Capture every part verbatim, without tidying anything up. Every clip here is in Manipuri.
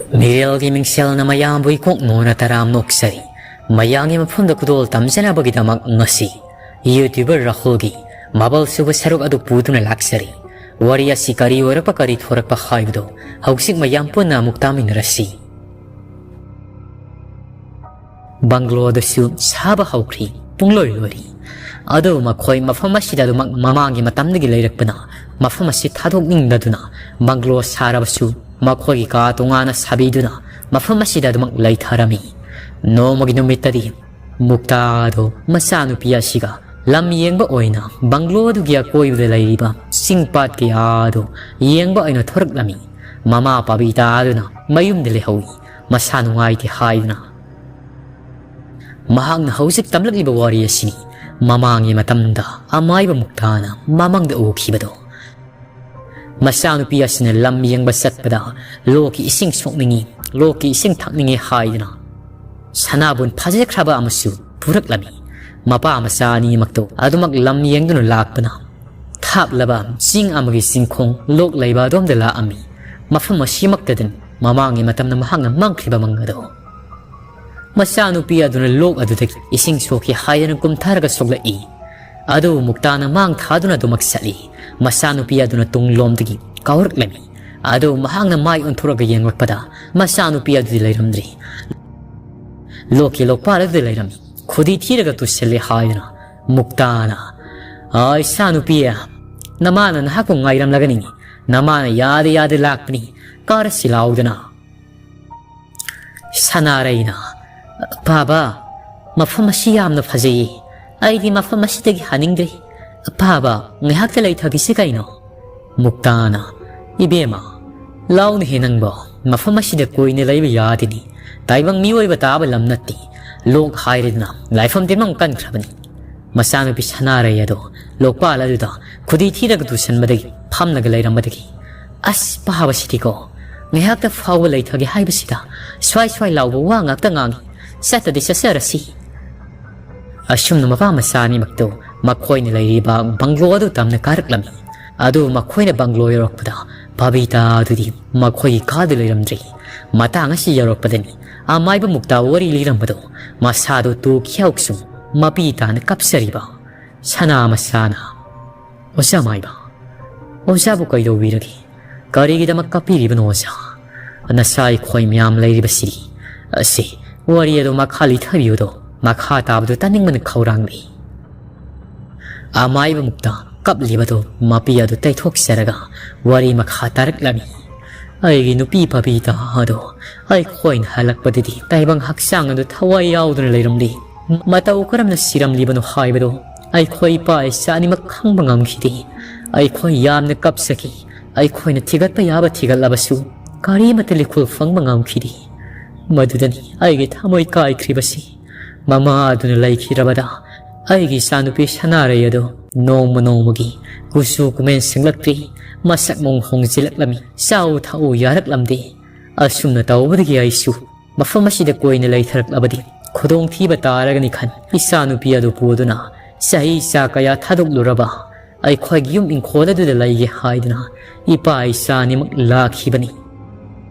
ꯃꯤꯔꯦꯜꯒꯤ ꯃꯤꯡꯁꯦꯜꯅ ꯃꯌꯥꯝꯕꯨ ꯏꯀꯣꯛ ꯅꯣꯟꯅ ꯇꯔꯥꯝ ꯅꯣꯛꯆꯔꯤ꯫ ꯃꯌꯥꯝꯒꯤ ꯃꯐꯝꯗ ꯈꯨꯗꯣꯜ ꯇꯝꯖꯅꯕꯒꯤꯗꯃꯛ ꯉꯁꯤ YouTuber ꯔꯥꯍꯨꯜꯒꯤ ꯃꯥꯄꯜ ꯁꯨꯕ ꯁꯔꯨꯛ ꯑꯗꯨ ꯄꯨꯗꯨꯅ ꯂꯥꯛꯆꯔꯤ꯫ ꯋꯥꯔꯤ ꯑꯁꯤ ꯀꯔꯤ ꯑꯣꯏꯔꯛꯄ, ꯀꯔꯤ ꯊꯣꯔꯛꯄ ꯍꯥꯏꯕꯗꯨ ꯍꯧꯖꯤꯛ ꯃꯌꯥꯝ ꯄꯨꯟꯅ ꯑꯃꯨꯛ ꯇꯥꯃꯤꯟꯅꯔꯁꯤ꯫ ꯕꯪꯒ꯭ꯂꯣ ꯑꯗꯨꯁꯨ ꯁꯥꯕ ꯍꯧꯈ꯭ꯔꯤ, ꯄꯨꯡꯂꯣꯏ ꯂꯣꯏꯔꯤ꯫ ꯑꯗꯨꯕꯨ ꯃꯈꯣꯏ ꯃꯐꯝ ꯑꯁꯤꯗ ꯑꯗꯨꯃꯛ ꯃꯃꯥꯡꯒꯤ ꯃꯇꯝꯗꯒꯤ ꯂꯩꯔꯛꯄꯅ, ꯃꯐꯝ ꯑꯁꯤ ꯊꯥꯗꯣꯛꯅꯤꯡꯗꯗꯨꯅ ꯕꯪꯒ꯭ꯂꯣ ꯁꯥꯔꯕꯁꯨ ꯃꯈꯣꯏꯒꯤ ꯀꯥ ꯇꯣꯉꯥꯟꯅ ꯁꯥꯕꯤꯗꯨꯅ ꯃꯐꯝ ꯑꯁꯤꯗ ꯑꯗꯨꯃꯛ ꯂꯩꯊꯔꯝꯃꯤ꯫ ꯅꯣꯡꯃꯒꯤ ꯅꯨꯃꯤꯠꯇꯗꯤ ꯃꯨꯛꯇꯥ ꯑꯗꯨ ꯃꯆꯥꯅꯨꯄꯤ ꯑꯁꯤꯒ ꯂꯝ ꯌꯦꯡꯕ ꯑꯣꯏꯅ ꯕꯪꯒ꯭ꯂꯣ ꯑꯗꯨꯒꯤ ꯑꯀꯣꯏꯕꯗ ꯂꯩꯔꯤꯕ ꯆꯤꯡ ꯄꯥꯠ ꯀꯌꯥ ꯑꯗꯨ ꯌꯦꯡꯕ ꯑꯣꯏꯅ ꯊꯣꯔꯛꯂꯝꯃꯤ꯫ ꯃꯃꯥ ꯄꯕꯤꯇꯥ ꯑꯗꯨꯅ ꯃꯌꯨꯝꯗ ꯂꯩꯍꯧꯏ, ꯃꯁꯥ ꯅꯨꯡꯉꯥꯏꯇꯦ ꯍꯥꯏꯗꯨꯅ꯫ ꯃꯍꯥꯛꯅ ꯍꯧꯖꯤꯛ ꯇꯝꯂꯛꯂꯤꯕ ꯋꯥꯔꯤ ꯑꯁꯤꯅꯤ, ꯃꯃꯥꯡꯒꯤ ꯃꯇꯝꯗ ꯑꯃꯥꯏꯕ ꯃꯨꯛꯇꯥꯅ ꯃꯃꯪꯗ ꯎꯈꯤꯕꯗꯣ꯫ ꯃꯆꯥꯅꯨꯄꯤ ꯑꯁꯤꯅ ꯂꯝ ꯌꯦꯡꯕ ꯆꯠꯄꯗ ꯂꯣꯛꯀꯤ ꯏꯁꯤꯡ ꯁꯣꯛꯅꯤꯡꯏ, ꯂꯣꯛꯀꯤ ꯏꯁꯤꯡ ꯊꯛꯅꯤꯡꯏ ꯍꯥꯏꯗꯨꯅ ꯁꯅꯥꯕꯨꯟ ꯐꯖꯈ꯭ꯔꯕ ꯑꯃꯁꯨ ꯄꯨꯔꯛꯂꯝꯃꯤ꯫ ꯃꯄꯥ ꯃꯆꯥ ꯑꯅꯤꯃꯛꯇꯨ ꯑꯗꯨꯃꯛ ꯂꯝ ꯌꯦꯡꯗꯨꯅ ꯂꯥꯛꯄꯅ ꯊꯥꯞꯂꯕ ꯆꯤꯡ ꯑꯃꯒꯤ ꯆꯤꯡꯈꯣꯡ ꯂꯣꯛ ꯂꯩꯕ ꯑꯗꯣꯝꯗ ꯂꯥꯛꯑꯝꯃꯤ꯫ ꯃꯐꯝ ꯑꯁꯤꯃꯛꯇꯗꯅꯤ ꯃꯃꯥꯡꯒꯤ ꯃꯇꯝꯗ ꯃꯍꯥꯛꯅ ꯃꯪꯈ꯭ꯔꯤꯕ ꯃꯪ ꯑꯗꯣ꯫ ꯃꯆꯥꯅꯨꯄꯤ ꯑꯗꯨꯅ ꯂꯣꯛ ꯑꯗꯨꯗꯒꯤ ꯏꯁꯤꯡ ꯁꯣꯛꯈꯤ ꯍꯥꯏꯗꯅ ꯀꯨꯝꯊꯔꯒ ꯁꯣꯛꯂꯛꯏ꯫ ꯑꯗꯨꯕꯨ ꯃꯨꯛꯇꯥꯅ ꯃꯥꯡ ꯊꯥꯗꯨꯅ ꯑꯗꯨꯃꯛ ꯆꯠꯂꯤ꯫ ꯃꯆꯥꯅꯨꯄꯤ ꯑꯗꯨꯅ ꯇꯨꯡꯂꯣꯝꯗꯒꯤ ꯀꯥꯎꯔꯛꯂꯝꯃꯤ꯫ ꯑꯗꯨꯕꯨ ꯃꯍꯥꯛꯅ ꯃꯥꯏ ꯑꯣꯟꯊꯣꯔꯛꯂꯒ ꯌꯦꯡꯂꯛꯄꯗ ꯃꯆꯥꯅꯨꯄꯤ ꯑꯗꯨꯗꯤ ꯂꯩꯔꯝꯗ꯭ꯔꯤ꯫ ꯂꯣꯛꯀꯤ ꯂꯣꯛꯄꯥꯜ ꯑꯗꯨꯗ ꯂꯩꯔꯝꯃꯤ꯫ ꯈꯨꯗꯤ ꯊꯤꯔꯒ ꯇꯨꯁꯤꯜꯂꯦ ꯍꯥꯏꯗꯨꯅ ꯃꯨꯛꯇꯥꯅ, "ꯑꯥ, ꯏꯆꯥꯅꯨꯄꯤ, ꯅꯃꯥꯅ ꯅꯍꯥꯛꯄꯨ ꯉꯥꯏꯔꯝꯂꯒꯅꯤ꯫ ꯅꯃꯥꯅ ꯌꯥꯗꯦ ꯌꯥꯗꯦ ꯂꯥꯛꯄꯅꯤ꯫ ꯀꯥꯔꯁꯤ ꯂꯥꯎꯗꯅ꯫" ꯁꯅꯥꯔꯩꯅ, "ꯕꯥꯕꯥ, ꯃꯐꯝ ꯑꯁꯤ ꯌꯥꯝꯅ ꯐꯖꯩꯌꯦ꯫ ꯑꯩꯗꯤ ꯃꯐꯝ ꯑꯁꯤꯗꯒꯤ ꯍꯟꯅꯤꯡꯗ꯭ꯔꯦ꯫ ꯕꯥꯕꯥ, ꯉꯥꯏꯍꯥꯛꯇ ꯂꯩꯊꯈꯤꯁꯤ ꯀꯩꯅꯣ?" ꯃꯨꯛꯇꯥꯅ, "ꯏꯕꯦꯝꯃ, ꯂꯥꯎꯅꯦꯍꯦ ꯅꯪꯕꯣ, ꯃꯐꯝ ꯑꯁꯤꯗ ꯀꯨꯏꯅ ꯂꯩꯕ ꯌꯥꯗꯦꯅꯦ꯫ ꯇꯥꯏꯕꯪ ꯃꯤꯑꯣꯏꯕ ꯇꯥꯕ ꯂꯝ ꯅꯠꯇꯦ꯫ ꯂꯣꯛ ꯍꯥꯏꯔꯗꯅ ꯂꯥꯏꯐꯝ ꯇꯤꯟꯐꯝ ꯀꯟꯈ꯭ꯔꯕꯅꯤ꯫" ꯃꯆꯥꯅꯨꯄꯤ ꯁꯅꯥꯔꯩ ꯑꯗꯣ ꯂꯣꯛꯄꯥꯜ ꯑꯗꯨꯗ ꯈꯨꯗꯤ ꯊꯤꯔꯒ ꯇꯨꯁꯟꯕꯗꯒꯤ ꯐꯝꯂꯒ ꯂꯩꯔꯝꯕꯗꯒꯤ, "ꯑꯁ, ꯄꯥꯕꯁꯤꯗꯤꯀꯣ, ꯉꯥꯏꯍꯥꯛꯇ ꯐꯥꯎꯕ ꯂꯩꯊꯒꯦ ꯍꯥꯏꯕꯁꯤꯗ ꯁ꯭ꯋꯥꯏ ꯁ꯭ꯋꯥꯏ ꯂꯥꯎꯕ ꯋꯥ ꯉꯥꯛꯇ ꯉꯥꯡꯏ꯫ ꯆꯠꯇꯗꯤ ꯆꯠꯆꯔꯁꯤ꯫" ꯑꯁꯨꯝꯅ ꯃꯄꯥ ꯃꯆꯥ ꯑꯅꯤꯃꯛꯇꯨ ꯃꯈꯣꯏꯅ ꯂꯩꯔꯤꯕ ꯕꯪꯒ꯭ꯂꯣ ꯑꯗꯨ ꯇꯝꯅ ꯀꯥꯔꯛꯂꯝꯃꯤ꯫ ꯑꯗꯨꯕꯨ ꯃꯈꯣꯏꯅ ꯕꯪꯒ꯭ꯂꯣ ꯌꯧꯔꯛꯄꯗ ꯕꯕꯤꯇꯥ ꯑꯗꯨꯗꯤ ꯃꯈꯣꯏꯒꯤ ꯀꯥꯗ ꯂꯩꯔꯝꯗ꯭ꯔꯦ꯫ ꯃꯇꯥꯡ ꯑꯁꯤ ꯌꯧꯔꯛꯄꯗꯅꯤ ꯑꯃꯥꯏꯕ ꯃꯨꯛꯇꯥ ꯋꯥꯔꯤ ꯂꯤꯔꯝꯕꯗꯣ ꯃꯁꯥꯗꯣ ꯇꯨ ꯈ꯭ꯌꯥꯎꯛꯁꯨ ꯃꯄꯤ ꯇꯥꯅ ꯀꯞꯆꯔꯤꯕ ꯁꯅꯥ ꯃꯁꯥꯅ, "ꯑꯣꯖꯥ ꯃꯥꯏꯕ, ꯑꯣꯖꯥꯕꯨ ꯀꯩꯗꯧꯕꯤꯔꯒꯦ? ꯀꯔꯤꯒꯤꯗꯃꯛ ꯀꯞꯄꯤꯔꯤꯕꯅꯣ ꯑꯣꯖꯥ? ꯅꯁꯥ ꯑꯩꯈꯣꯏ ꯃꯌꯥꯝ ꯂꯩꯔꯤꯕꯁꯤꯗꯤ꯫ ꯑꯁꯤ ꯋꯥꯔꯤ ꯑꯗꯨ ꯃꯈꯥ ꯂꯤꯊꯕꯤꯌꯨꯗꯣ, ꯃꯈꯥ ꯇꯥꯕꯗꯨ ꯇꯥꯅꯤꯡꯕꯅ ꯈꯧꯔꯥꯡꯂꯤ"꯫ ꯑꯃꯥꯏꯕ ꯃꯨꯛꯇ ꯀꯞꯂꯤꯕꯗꯨ ꯃꯄꯤ ꯑꯗꯨ ꯇꯩꯊꯣꯛꯆꯔꯒ ꯋꯥꯔꯤ ꯃꯈꯥ ꯇꯥꯔꯛꯂꯝꯃꯤ꯫ "ꯑꯩꯒꯤ ꯅꯨꯄꯤ ꯄꯕꯤꯇꯥ ꯑꯗꯨ ꯑꯩꯈꯣꯏꯅ ꯍꯜꯂꯛꯄꯗꯗꯤ ꯇꯥꯏꯕꯪ ꯍꯛꯆꯥꯡ ꯑꯗꯨ ꯊꯋꯥꯏ ꯌꯥꯎꯗꯅ ꯂꯩꯔꯝꯂꯤ꯫ ꯃꯇꯧ ꯀꯔꯝꯅ ꯁꯤꯔꯝꯂꯤꯕꯅꯣ ꯍꯥꯏꯕꯗꯨ ꯑꯩꯈꯣꯏ ꯏꯄꯥ ꯏꯆꯥ ꯑꯅꯤꯃꯛ ꯈꯪꯕ ꯉꯝꯈꯤꯗꯦ꯫ ꯑꯩꯈꯣꯏ ꯌꯥꯝꯅ ꯀꯞꯆꯈꯤ꯫ ꯑꯩꯈꯣꯏꯅ ꯊꯤꯒꯠꯄ ꯌꯥꯕ ꯊꯤꯒꯠꯂꯕꯁꯨ ꯀꯔꯤꯃꯠꯇ ꯂꯤꯈꯨꯜ ꯐꯪꯕ ꯉꯝꯈꯤꯗꯦ꯫ ꯃꯗꯨꯗꯅꯤ ꯑꯩꯒꯤ ꯊꯃꯣꯏ ꯀꯥꯏꯈ꯭ꯔꯤꯕꯁꯤ"꯫ ꯃꯃꯥ ꯑꯗꯨꯅ ꯂꯩꯈꯤꯗ꯭ꯔꯕꯗ ꯑꯩꯒꯤ ꯏꯆꯥꯅꯨꯄꯤ ꯁꯅꯥꯔꯩ ꯑꯗꯨ ꯅꯣꯡꯃ ꯅꯣꯡꯃꯒꯤ ꯀꯨꯆꯨ ꯀꯨꯃꯦꯟ ꯁꯦꯡꯂꯛꯇ꯭ꯔꯤ, ꯃꯁꯛ ꯃꯑꯣꯡ ꯍꯣꯡꯖꯤꯜꯂꯛꯂꯝꯃꯤ, ꯆꯥꯎ ꯊꯛꯎ ꯌꯥꯔꯛꯂꯝꯗꯦ꯫ ꯑꯁꯨꯝꯅ ꯇꯧꯕꯗꯒꯤ ꯑꯩꯁꯨ ꯃꯐꯝ ꯑꯁꯤꯗ ꯀꯣꯏꯅ ꯂꯩꯊꯔꯛꯂꯕꯗꯤ ꯈꯨꯗꯣꯡꯊꯤꯕ ꯇꯥꯔꯒꯅꯤ ꯈꯟ ꯏꯆꯥꯅꯨꯄꯤ ꯑꯗꯨ ꯄꯨꯗꯨꯅ ꯆꯍꯤ ꯆꯥ ꯀꯌꯥ ꯊꯥꯗꯣꯛꯂꯨꯔꯕ ꯑꯩꯈꯣꯏꯒꯤ ꯌꯨꯝ ꯏꯪꯈꯣꯜ ꯑꯗꯨꯗ ꯂꯩꯒꯦ ꯍꯥꯏꯗꯨꯅ ꯏꯄꯥ ꯏꯆꯥ ꯑꯅꯤꯃꯛ ꯂꯥꯛꯈꯤꯕꯅꯤ꯫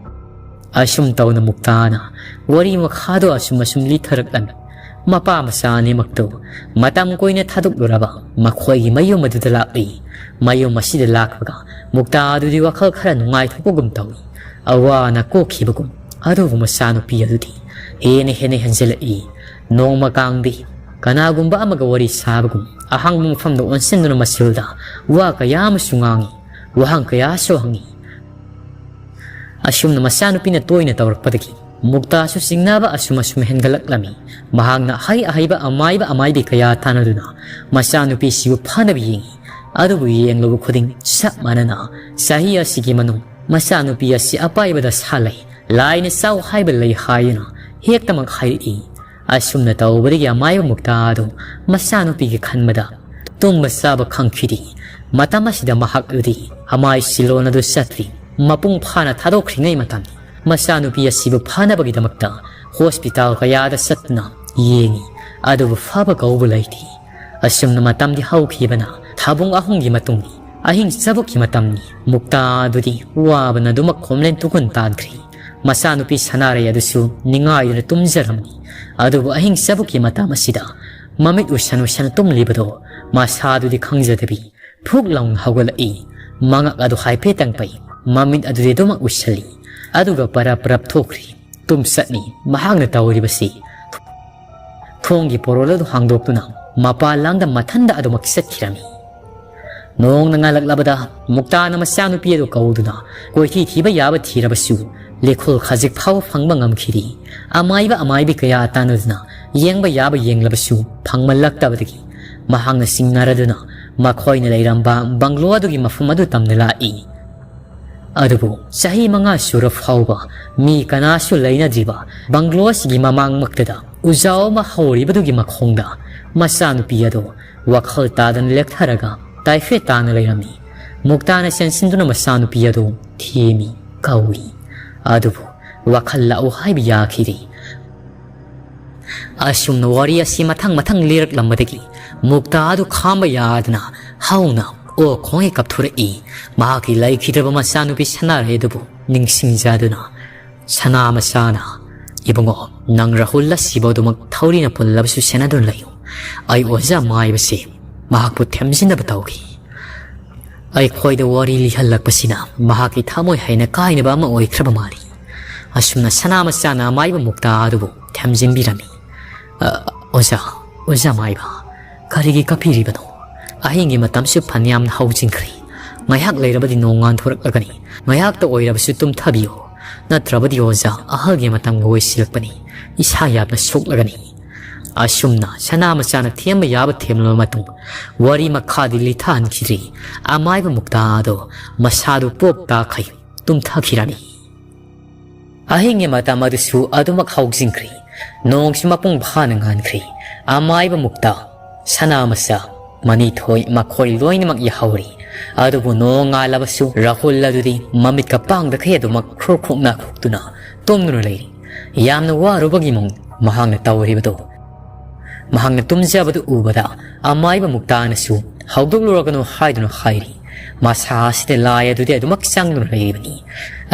ꯑꯁꯨꯝ ꯇꯧꯅ ꯃꯨꯛꯇꯥꯅ ꯋꯥꯔꯤ ꯃꯈꯥꯗꯣ ꯑꯁꯨꯝ ꯑꯁꯨꯝ ꯂꯤꯊꯔꯛꯂꯝꯃꯤ꯫ ꯃꯄꯥ ꯃꯆꯥ ꯑꯅꯤꯃꯛꯇꯨ ꯃꯇꯝ ꯀꯨꯏꯅ ꯊꯥꯗꯣꯛꯂꯨꯔꯕ ꯃꯈꯣꯏꯒꯤ ꯃꯌꯨꯝ ꯑꯗꯨꯗ ꯂꯥꯛꯂꯤ꯫ ꯃꯌꯨꯝ ꯑꯁꯤꯗ ꯂꯥꯛꯄꯒ ꯃꯨꯛꯇꯥ ꯑꯗꯨꯗꯤ ꯋꯥꯈꯜ ꯈꯔ ꯅꯨꯡꯉꯥꯏꯊꯣꯛꯄꯒꯨꯝ ꯇꯧꯏ꯫ ꯑꯋꯥ ꯑꯅꯥ ꯀꯣꯛꯈꯤꯕꯒꯨꯝ꯫ ꯑꯗꯨꯕꯨ ꯃꯆꯥꯅꯨꯄꯤ ꯑꯗꯨꯗꯤ ꯍꯦꯟꯅ ꯍꯦꯟꯅ ꯍꯦꯟꯖꯤꯜꯂꯛꯏ꯫ ꯅꯣꯡꯃ ꯀꯥꯡꯗꯤ ꯀꯅꯥꯒꯨꯝꯕ ꯑꯃꯒ ꯋꯥꯔꯤ ꯁꯥꯕꯒꯨꯝ ꯑꯍꯥꯡꯕ ꯃꯐꯝꯗ ꯑꯣꯟꯁꯤꯟꯗꯨꯅ ꯃꯁꯤꯜꯗ ꯋꯥ ꯀꯌꯥ ꯑꯃꯁꯨ ꯉꯥꯡꯏ, ꯋꯥꯍꯪ ꯀꯌꯥꯁꯨ ꯍꯪꯏ꯫ ꯑꯁꯨꯝꯅ ꯃꯆꯥꯅꯨꯄꯤꯅ ꯇꯣꯏꯅ ꯇꯧꯔꯛꯄꯗꯒꯤ ꯃꯨꯛꯇꯥꯁꯨ ꯆꯤꯡꯅꯕ ꯑꯁꯨꯝ ꯑꯁꯨꯝ ꯍꯦꯟꯒꯠꯂꯛꯂꯝꯃꯤ꯫ ꯃꯍꯥꯛꯅ ꯑꯍꯩ ꯑꯍꯩꯕ ꯑꯃꯥꯏꯕ ꯑꯃꯥꯏꯕꯤ ꯀꯌꯥ ꯇꯥꯟꯅꯗꯨꯅ ꯃꯆꯥꯅꯨꯄꯤꯁꯤꯕꯨ ꯐꯥꯅꯕ ꯌꯦꯡꯏ꯫ ꯑꯗꯨꯕꯨ ꯌꯦꯡꯂꯨꯕ ꯈꯨꯗꯤꯡ ꯆꯞ ꯃꯥꯟꯅꯅ ꯆꯍꯤ ꯑꯁꯤꯒꯤ ꯃꯅꯨꯡ ꯃꯆꯥꯅꯨꯄꯤ ꯑꯁꯤ ꯑꯄꯥꯏꯕꯗ ꯁꯥꯠꯂꯦ, ꯂꯥꯏꯅ ꯆꯥꯎ ꯍꯥꯏꯕ ꯂꯩ ꯍꯥꯏꯗꯨꯅ ꯍꯦꯛꯇꯃꯛ ꯍꯥꯏꯔꯛꯏ꯫ ꯑꯁꯨꯝꯅ ꯇꯧꯕꯗꯒꯤ ꯑꯃꯥꯏꯕ ꯃꯨꯛꯇꯥ ꯑꯗꯨ ꯃꯆꯥꯅꯨꯄꯤꯒꯤ ꯈꯟꯕꯗ ꯇꯨꯝꯕ ꯆꯥꯕ ꯈꯪꯈꯤꯗꯦ꯫ ꯃꯇꯝ ꯑꯁꯤꯗ ꯃꯍꯥꯛ ꯑꯗꯨꯗꯤ ꯑꯃꯥꯏ ꯁꯤꯂꯣꯟ ꯑꯗꯨ ꯆꯠꯇ꯭ꯔꯤ꯫ ꯃꯄꯨꯡ ꯐꯥꯅ ꯊꯥꯗꯣꯛꯈ꯭ꯔꯤꯉꯩ ꯃꯇꯝ ꯃꯆꯥꯅꯨꯄꯤ ꯑꯁꯤꯕꯨ ꯐꯥꯅꯕꯒꯤꯗꯃꯛꯇ ꯍꯣꯁꯄꯤꯇꯥꯜ ꯀꯌꯥꯗ ꯆꯠꯇꯨꯅ ꯌꯦꯡꯏ꯫ ꯑꯗꯨꯕꯨ ꯐꯕ ꯀꯧꯕ ꯂꯩꯇꯦ꯫ ꯑꯁꯨꯝꯅ ꯃꯇꯝꯗꯤ ꯍꯧꯈꯤꯕꯅ ꯊꯥꯕꯨꯡ ꯑꯍꯨꯝꯒꯤ ꯃꯇꯨꯡ ꯑꯍꯤꯡ ꯆꯕꯨꯛꯀꯤ ꯃꯇꯝꯅꯤ꯫ ꯃꯨꯛꯇꯥ ꯑꯗꯨꯗꯤ ꯋꯥꯕꯅ ꯑꯗꯨꯃꯛ ꯈꯣꯝꯂꯦꯟ ꯇꯨꯈꯨꯟ ꯇꯥꯟꯈ꯭ꯔꯤ꯫ ꯃꯆꯥꯅꯨꯄꯤ ꯁꯅꯥꯔꯩ ꯑꯗꯨꯁꯨ ꯅꯤꯡꯉꯥꯏꯗꯨꯅ ꯇꯨꯝꯖꯔꯝꯃꯤ꯫ ꯑꯗꯨꯕꯨ ꯑꯍꯤꯡ ꯆꯕꯨꯛꯀꯤ ꯃꯇꯝ ꯑꯁꯤꯗ ꯃꯃꯤꯠ ꯎꯏꯁꯟ ꯎꯏꯁꯟ ꯇꯨꯝꯂꯤꯕꯗꯣ ꯃꯁꯥꯗꯨꯗꯤ ꯈꯪꯖꯗꯕꯤ ꯐꯨꯛ ꯂꯥꯎꯅ ꯍꯧꯒꯠꯂꯛꯏ꯫ ꯃꯉꯛ ꯑꯗꯨ ꯍꯥꯏꯐꯦꯠꯇꯪ ꯄꯩ, ꯃꯃꯤꯠ ꯑꯗꯨꯗꯤ ꯑꯗꯨꯃꯛ ꯎꯏꯁꯜꯂꯤ꯫ ꯑꯗꯨꯒ ꯄꯔꯞ ꯄꯔꯞ ꯊꯣꯛꯈ꯭ꯔꯤ꯫ ꯇꯨꯝꯆꯠꯅꯤ ꯃꯍꯥꯛꯅ ꯇꯧꯔꯤꯕꯁꯤ꯫ ꯊꯣꯡꯒꯤ ꯄꯣꯔꯣꯜ ꯑꯗꯨ ꯍꯥꯡꯗꯣꯛꯇꯨꯅ ꯃꯄꯥꯟ ꯂꯥꯡꯗ ꯃꯊꯟꯗ ꯑꯗꯨꯃꯛ ꯆꯠꯈꯤꯔꯝꯃꯤ꯫ ꯅꯣꯡꯅ ꯉꯥꯜꯂꯛꯂꯕꯗ ꯃꯨꯛꯇꯥꯅ ꯃꯆꯥꯅꯨꯄꯤ ꯑꯗꯨ ꯀꯧꯗꯨꯅ ꯀꯣꯏꯊꯤ ꯊꯤꯕ ꯌꯥꯕ ꯊꯤꯔꯕꯁꯨ ꯂꯤꯈꯨꯜ ꯈꯖꯤꯛ ꯐꯥꯎꯕ ꯐꯪꯕ ꯉꯝꯈꯤꯗꯦ꯫ ꯑꯃꯥꯏꯕ ꯑꯃꯥꯏꯕꯤ ꯀꯌꯥ ꯇꯥꯟꯅꯗꯨꯅ ꯌꯦꯡꯕ ꯌꯥꯕ ꯌꯦꯡꯂꯕꯁꯨ ꯐꯪꯃꯜꯂꯛꯇꯕꯗꯒꯤ ꯃꯍꯥꯛꯅ ꯆꯤꯡꯅꯔꯗꯨꯅ ꯃꯈꯣꯏꯅ ꯂꯩꯔꯝꯕ ꯕꯪꯒ꯭ꯂꯣ ꯑꯗꯨꯒꯤ ꯃꯐꯝ ꯑꯗꯨ ꯇꯝꯅ ꯂꯥꯛꯏ꯫ ꯑꯗꯨꯕꯨ ꯆꯍꯤ ꯃꯉꯥ ꯁꯨꯔ ꯐꯥꯎꯕ ꯃꯤ ꯀꯅꯥꯁꯨ ꯂꯩꯅꯗ꯭ꯔꯤꯕ ꯕꯪꯒ꯭ꯂꯣ ꯑꯁꯤꯒꯤ ꯃꯃꯥꯡꯃꯛꯇꯗ ꯎꯖꯥꯎ ꯑꯃ ꯍꯧꯔꯤꯕꯗꯨꯒꯤ ꯃꯈꯣꯡꯗ ꯃꯆꯥꯅꯨꯄꯤ ꯑꯗꯨ ꯋꯥꯈꯜ ꯇꯥꯗꯅ ꯂꯦꯛꯊꯔꯒ ꯇꯥꯏꯐꯦꯠ ꯇꯥꯅ ꯂꯩꯔꯝꯃꯤ꯫ ꯃꯨꯛꯇꯥꯅ ꯆꯦꯟꯁꯤꯟꯗꯨꯅ ꯃꯆꯥꯅꯨꯄꯤ ꯑꯗꯨ ꯊꯦꯝꯃꯤ, ꯀꯧꯏ꯫ ꯑꯗꯨꯕꯨ ꯋꯥꯈꯜ ꯂꯥꯛꯎ ꯍꯥꯏꯕ ꯌꯥꯈꯤꯗꯦ꯫ ꯑꯁꯨꯝꯅ ꯋꯥꯔꯤ ꯑꯁꯤ ꯃꯊꯪ ꯃꯊꯪ ꯂꯤꯔꯛꯂꯝꯕꯗꯒꯤ ꯃꯨꯛꯇꯥ ꯑꯗꯨ ꯈꯥꯝꯕ ꯌꯥꯗꯅ ꯍꯧꯅ ꯑꯣꯛ ꯈꯣꯡꯉꯩ ꯀꯞꯊꯣꯔꯛꯏ꯫ ꯃꯍꯥꯛꯀꯤ ꯂꯩꯈꯤꯗ꯭ꯔꯕ ꯃꯆꯥꯅꯨꯄꯤ ꯁꯅꯥꯔꯩ ꯑꯗꯨꯕꯨ ꯅꯤꯡꯁꯤꯡꯖꯗꯨꯅ, ꯁꯅꯥ ꯃꯆꯥꯅ, "ꯏꯕꯨꯡꯉꯣ, ꯅꯪ ꯔꯥꯍꯨꯜ ꯑꯁꯤꯕꯨ ꯑꯗꯨꯃꯛ ꯊꯧꯔꯤꯅ ꯄꯨꯜꯂꯕꯁꯨ ꯁꯦꯟꯅꯗꯨꯅ ꯂꯩꯌꯨ꯫ ꯑꯩ ꯑꯣꯖꯥ ꯃꯥꯏꯕꯁꯦ ꯃꯍꯥꯛꯄꯨ ꯊꯦꯝꯖꯤꯟꯅꯕ ꯇꯧꯈꯤ꯫" ꯑꯩꯈꯣꯏꯗ ꯋꯥꯔꯤ ꯂꯤꯍꯜꯂꯛꯄꯁꯤꯅ ꯃꯍꯥꯛꯀꯤ ꯊꯃꯣꯏ ꯍꯥꯏꯅ ꯀꯥꯏꯅꯕ ꯑꯃ ꯑꯣꯏꯈ꯭ꯔꯕ ꯃꯥꯜꯂꯤ꯫ ꯑꯁꯨꯝꯅ ꯁꯅꯥ ꯃꯆꯥꯅ ꯑꯃꯥꯏꯕ ꯃꯨꯛꯇꯥ ꯑꯗꯨꯕꯨ ꯊꯦꯝꯖꯤꯟꯕꯤꯔꯝꯃꯤ꯫ "ꯑ, ꯑꯣꯖꯥ, ꯑꯣꯖꯥ ꯃꯥꯏꯕ, ꯀꯔꯤꯒꯤ ꯀꯞꯄꯤꯔꯤꯕꯅꯣ? ꯑꯍꯤꯡꯒꯤ ꯃꯇꯝꯁꯨ ꯐꯅꯌꯥꯝꯅ ꯍꯧꯖꯤꯟꯈ꯭ꯔꯦ꯫ ꯉꯥꯏꯍꯥꯛ ꯂꯩꯔꯕꯗꯤ ꯅꯣꯡ ꯉꯥꯟꯊꯣꯔꯛꯂꯒꯅꯤ꯫ ꯉꯥꯏꯍꯥꯛꯇ ꯑꯣꯏꯔꯕꯁꯨ ꯇꯨꯝꯊꯕꯤꯌꯨ꯫ ꯅꯠꯇ꯭ꯔꯕꯗꯤ ꯑꯣꯖꯥ, ꯑꯍꯜꯒꯤ ꯃꯇꯝꯒ ꯑꯣꯏꯁꯤꯜꯂꯛꯄꯅꯤ꯫ ꯏꯁꯥ ꯌꯥꯝꯅ ꯁꯣꯛꯂꯒꯅꯤ꯫" ꯑꯁꯨꯝꯅ ꯁꯅꯥ ꯃꯆꯥꯅ ꯊꯦꯝꯕ ꯌꯥꯕ ꯊꯦꯝꯂꯕ ꯃꯇꯨꯡ ꯋꯥꯔꯤ ꯃꯈꯥꯗꯤ ꯂꯤꯊꯍꯟꯈꯤꯗ꯭ꯔꯤ꯫ ꯑꯃꯥꯏꯕ ꯃꯨꯛꯇꯥ ꯑꯗꯣ ꯃꯁꯥꯗꯨ ꯄꯣꯞ ꯇꯥꯈꯩ ꯇꯨꯝꯊꯈꯤꯔꯝꯃꯤ꯫ ꯑꯍꯤꯡꯒꯤ ꯃꯇꯝ ꯑꯗꯨꯁꯨ ꯑꯗꯨꯃꯛ ꯍꯧꯖꯤꯟꯈ꯭ꯔꯤ꯫ ꯅꯣꯡꯁꯨ ꯃꯄꯨꯡ ꯐꯥꯅ ꯉꯥꯟꯈ꯭ꯔꯤ꯫ ꯑꯃꯥꯏꯕ ꯃꯨꯛꯇꯥ, ꯁꯅꯥ ꯃꯆꯥ, ꯃꯅꯤꯊꯣꯏ ꯃꯈꯣꯏ ꯂꯣꯏꯅꯃꯛ ꯌꯥꯍꯧꯔꯤ꯫ ꯑꯗꯨꯕꯨ ꯅꯣꯡ ꯉꯥꯜꯂꯕꯁꯨ ꯔꯥꯍꯨꯜ ꯑꯗꯨꯗꯤ ꯃꯃꯤꯠꯀ ꯄꯥꯡꯗꯈꯩ ꯑꯗꯨꯃꯛ ꯈ꯭ꯔꯨꯛ ꯈ꯭ꯔꯨꯛ ꯅꯥꯈꯣꯛꯇꯨꯅ ꯇꯨꯝꯗꯨꯅ ꯂꯩꯔꯤ꯫ ꯌꯥꯝꯅ ꯋꯥꯔꯨꯕꯒꯤ ꯃꯑꯣꯡ ꯃꯍꯥꯛꯅ ꯇꯧꯔꯤꯕꯗꯨ꯫ ꯃꯍꯥꯛꯅ ꯇꯨꯝꯖꯕꯗꯨ ꯎꯕꯗ ꯑꯃꯥꯏꯕ ꯃꯨꯛꯇꯥꯅꯁꯨ ꯍꯧꯗꯣꯛꯂꯨꯔꯒꯅꯨ ꯍꯥꯏꯗꯨꯅ ꯍꯥꯏꯔꯤ꯫ ꯃꯁꯥ ꯑꯁꯤꯗ ꯂꯥꯏ ꯑꯗꯨꯗꯤ ꯑꯗꯨꯃꯛ ꯆꯪꯗꯨꯅ ꯂꯩꯔꯤꯕꯅꯤ꯫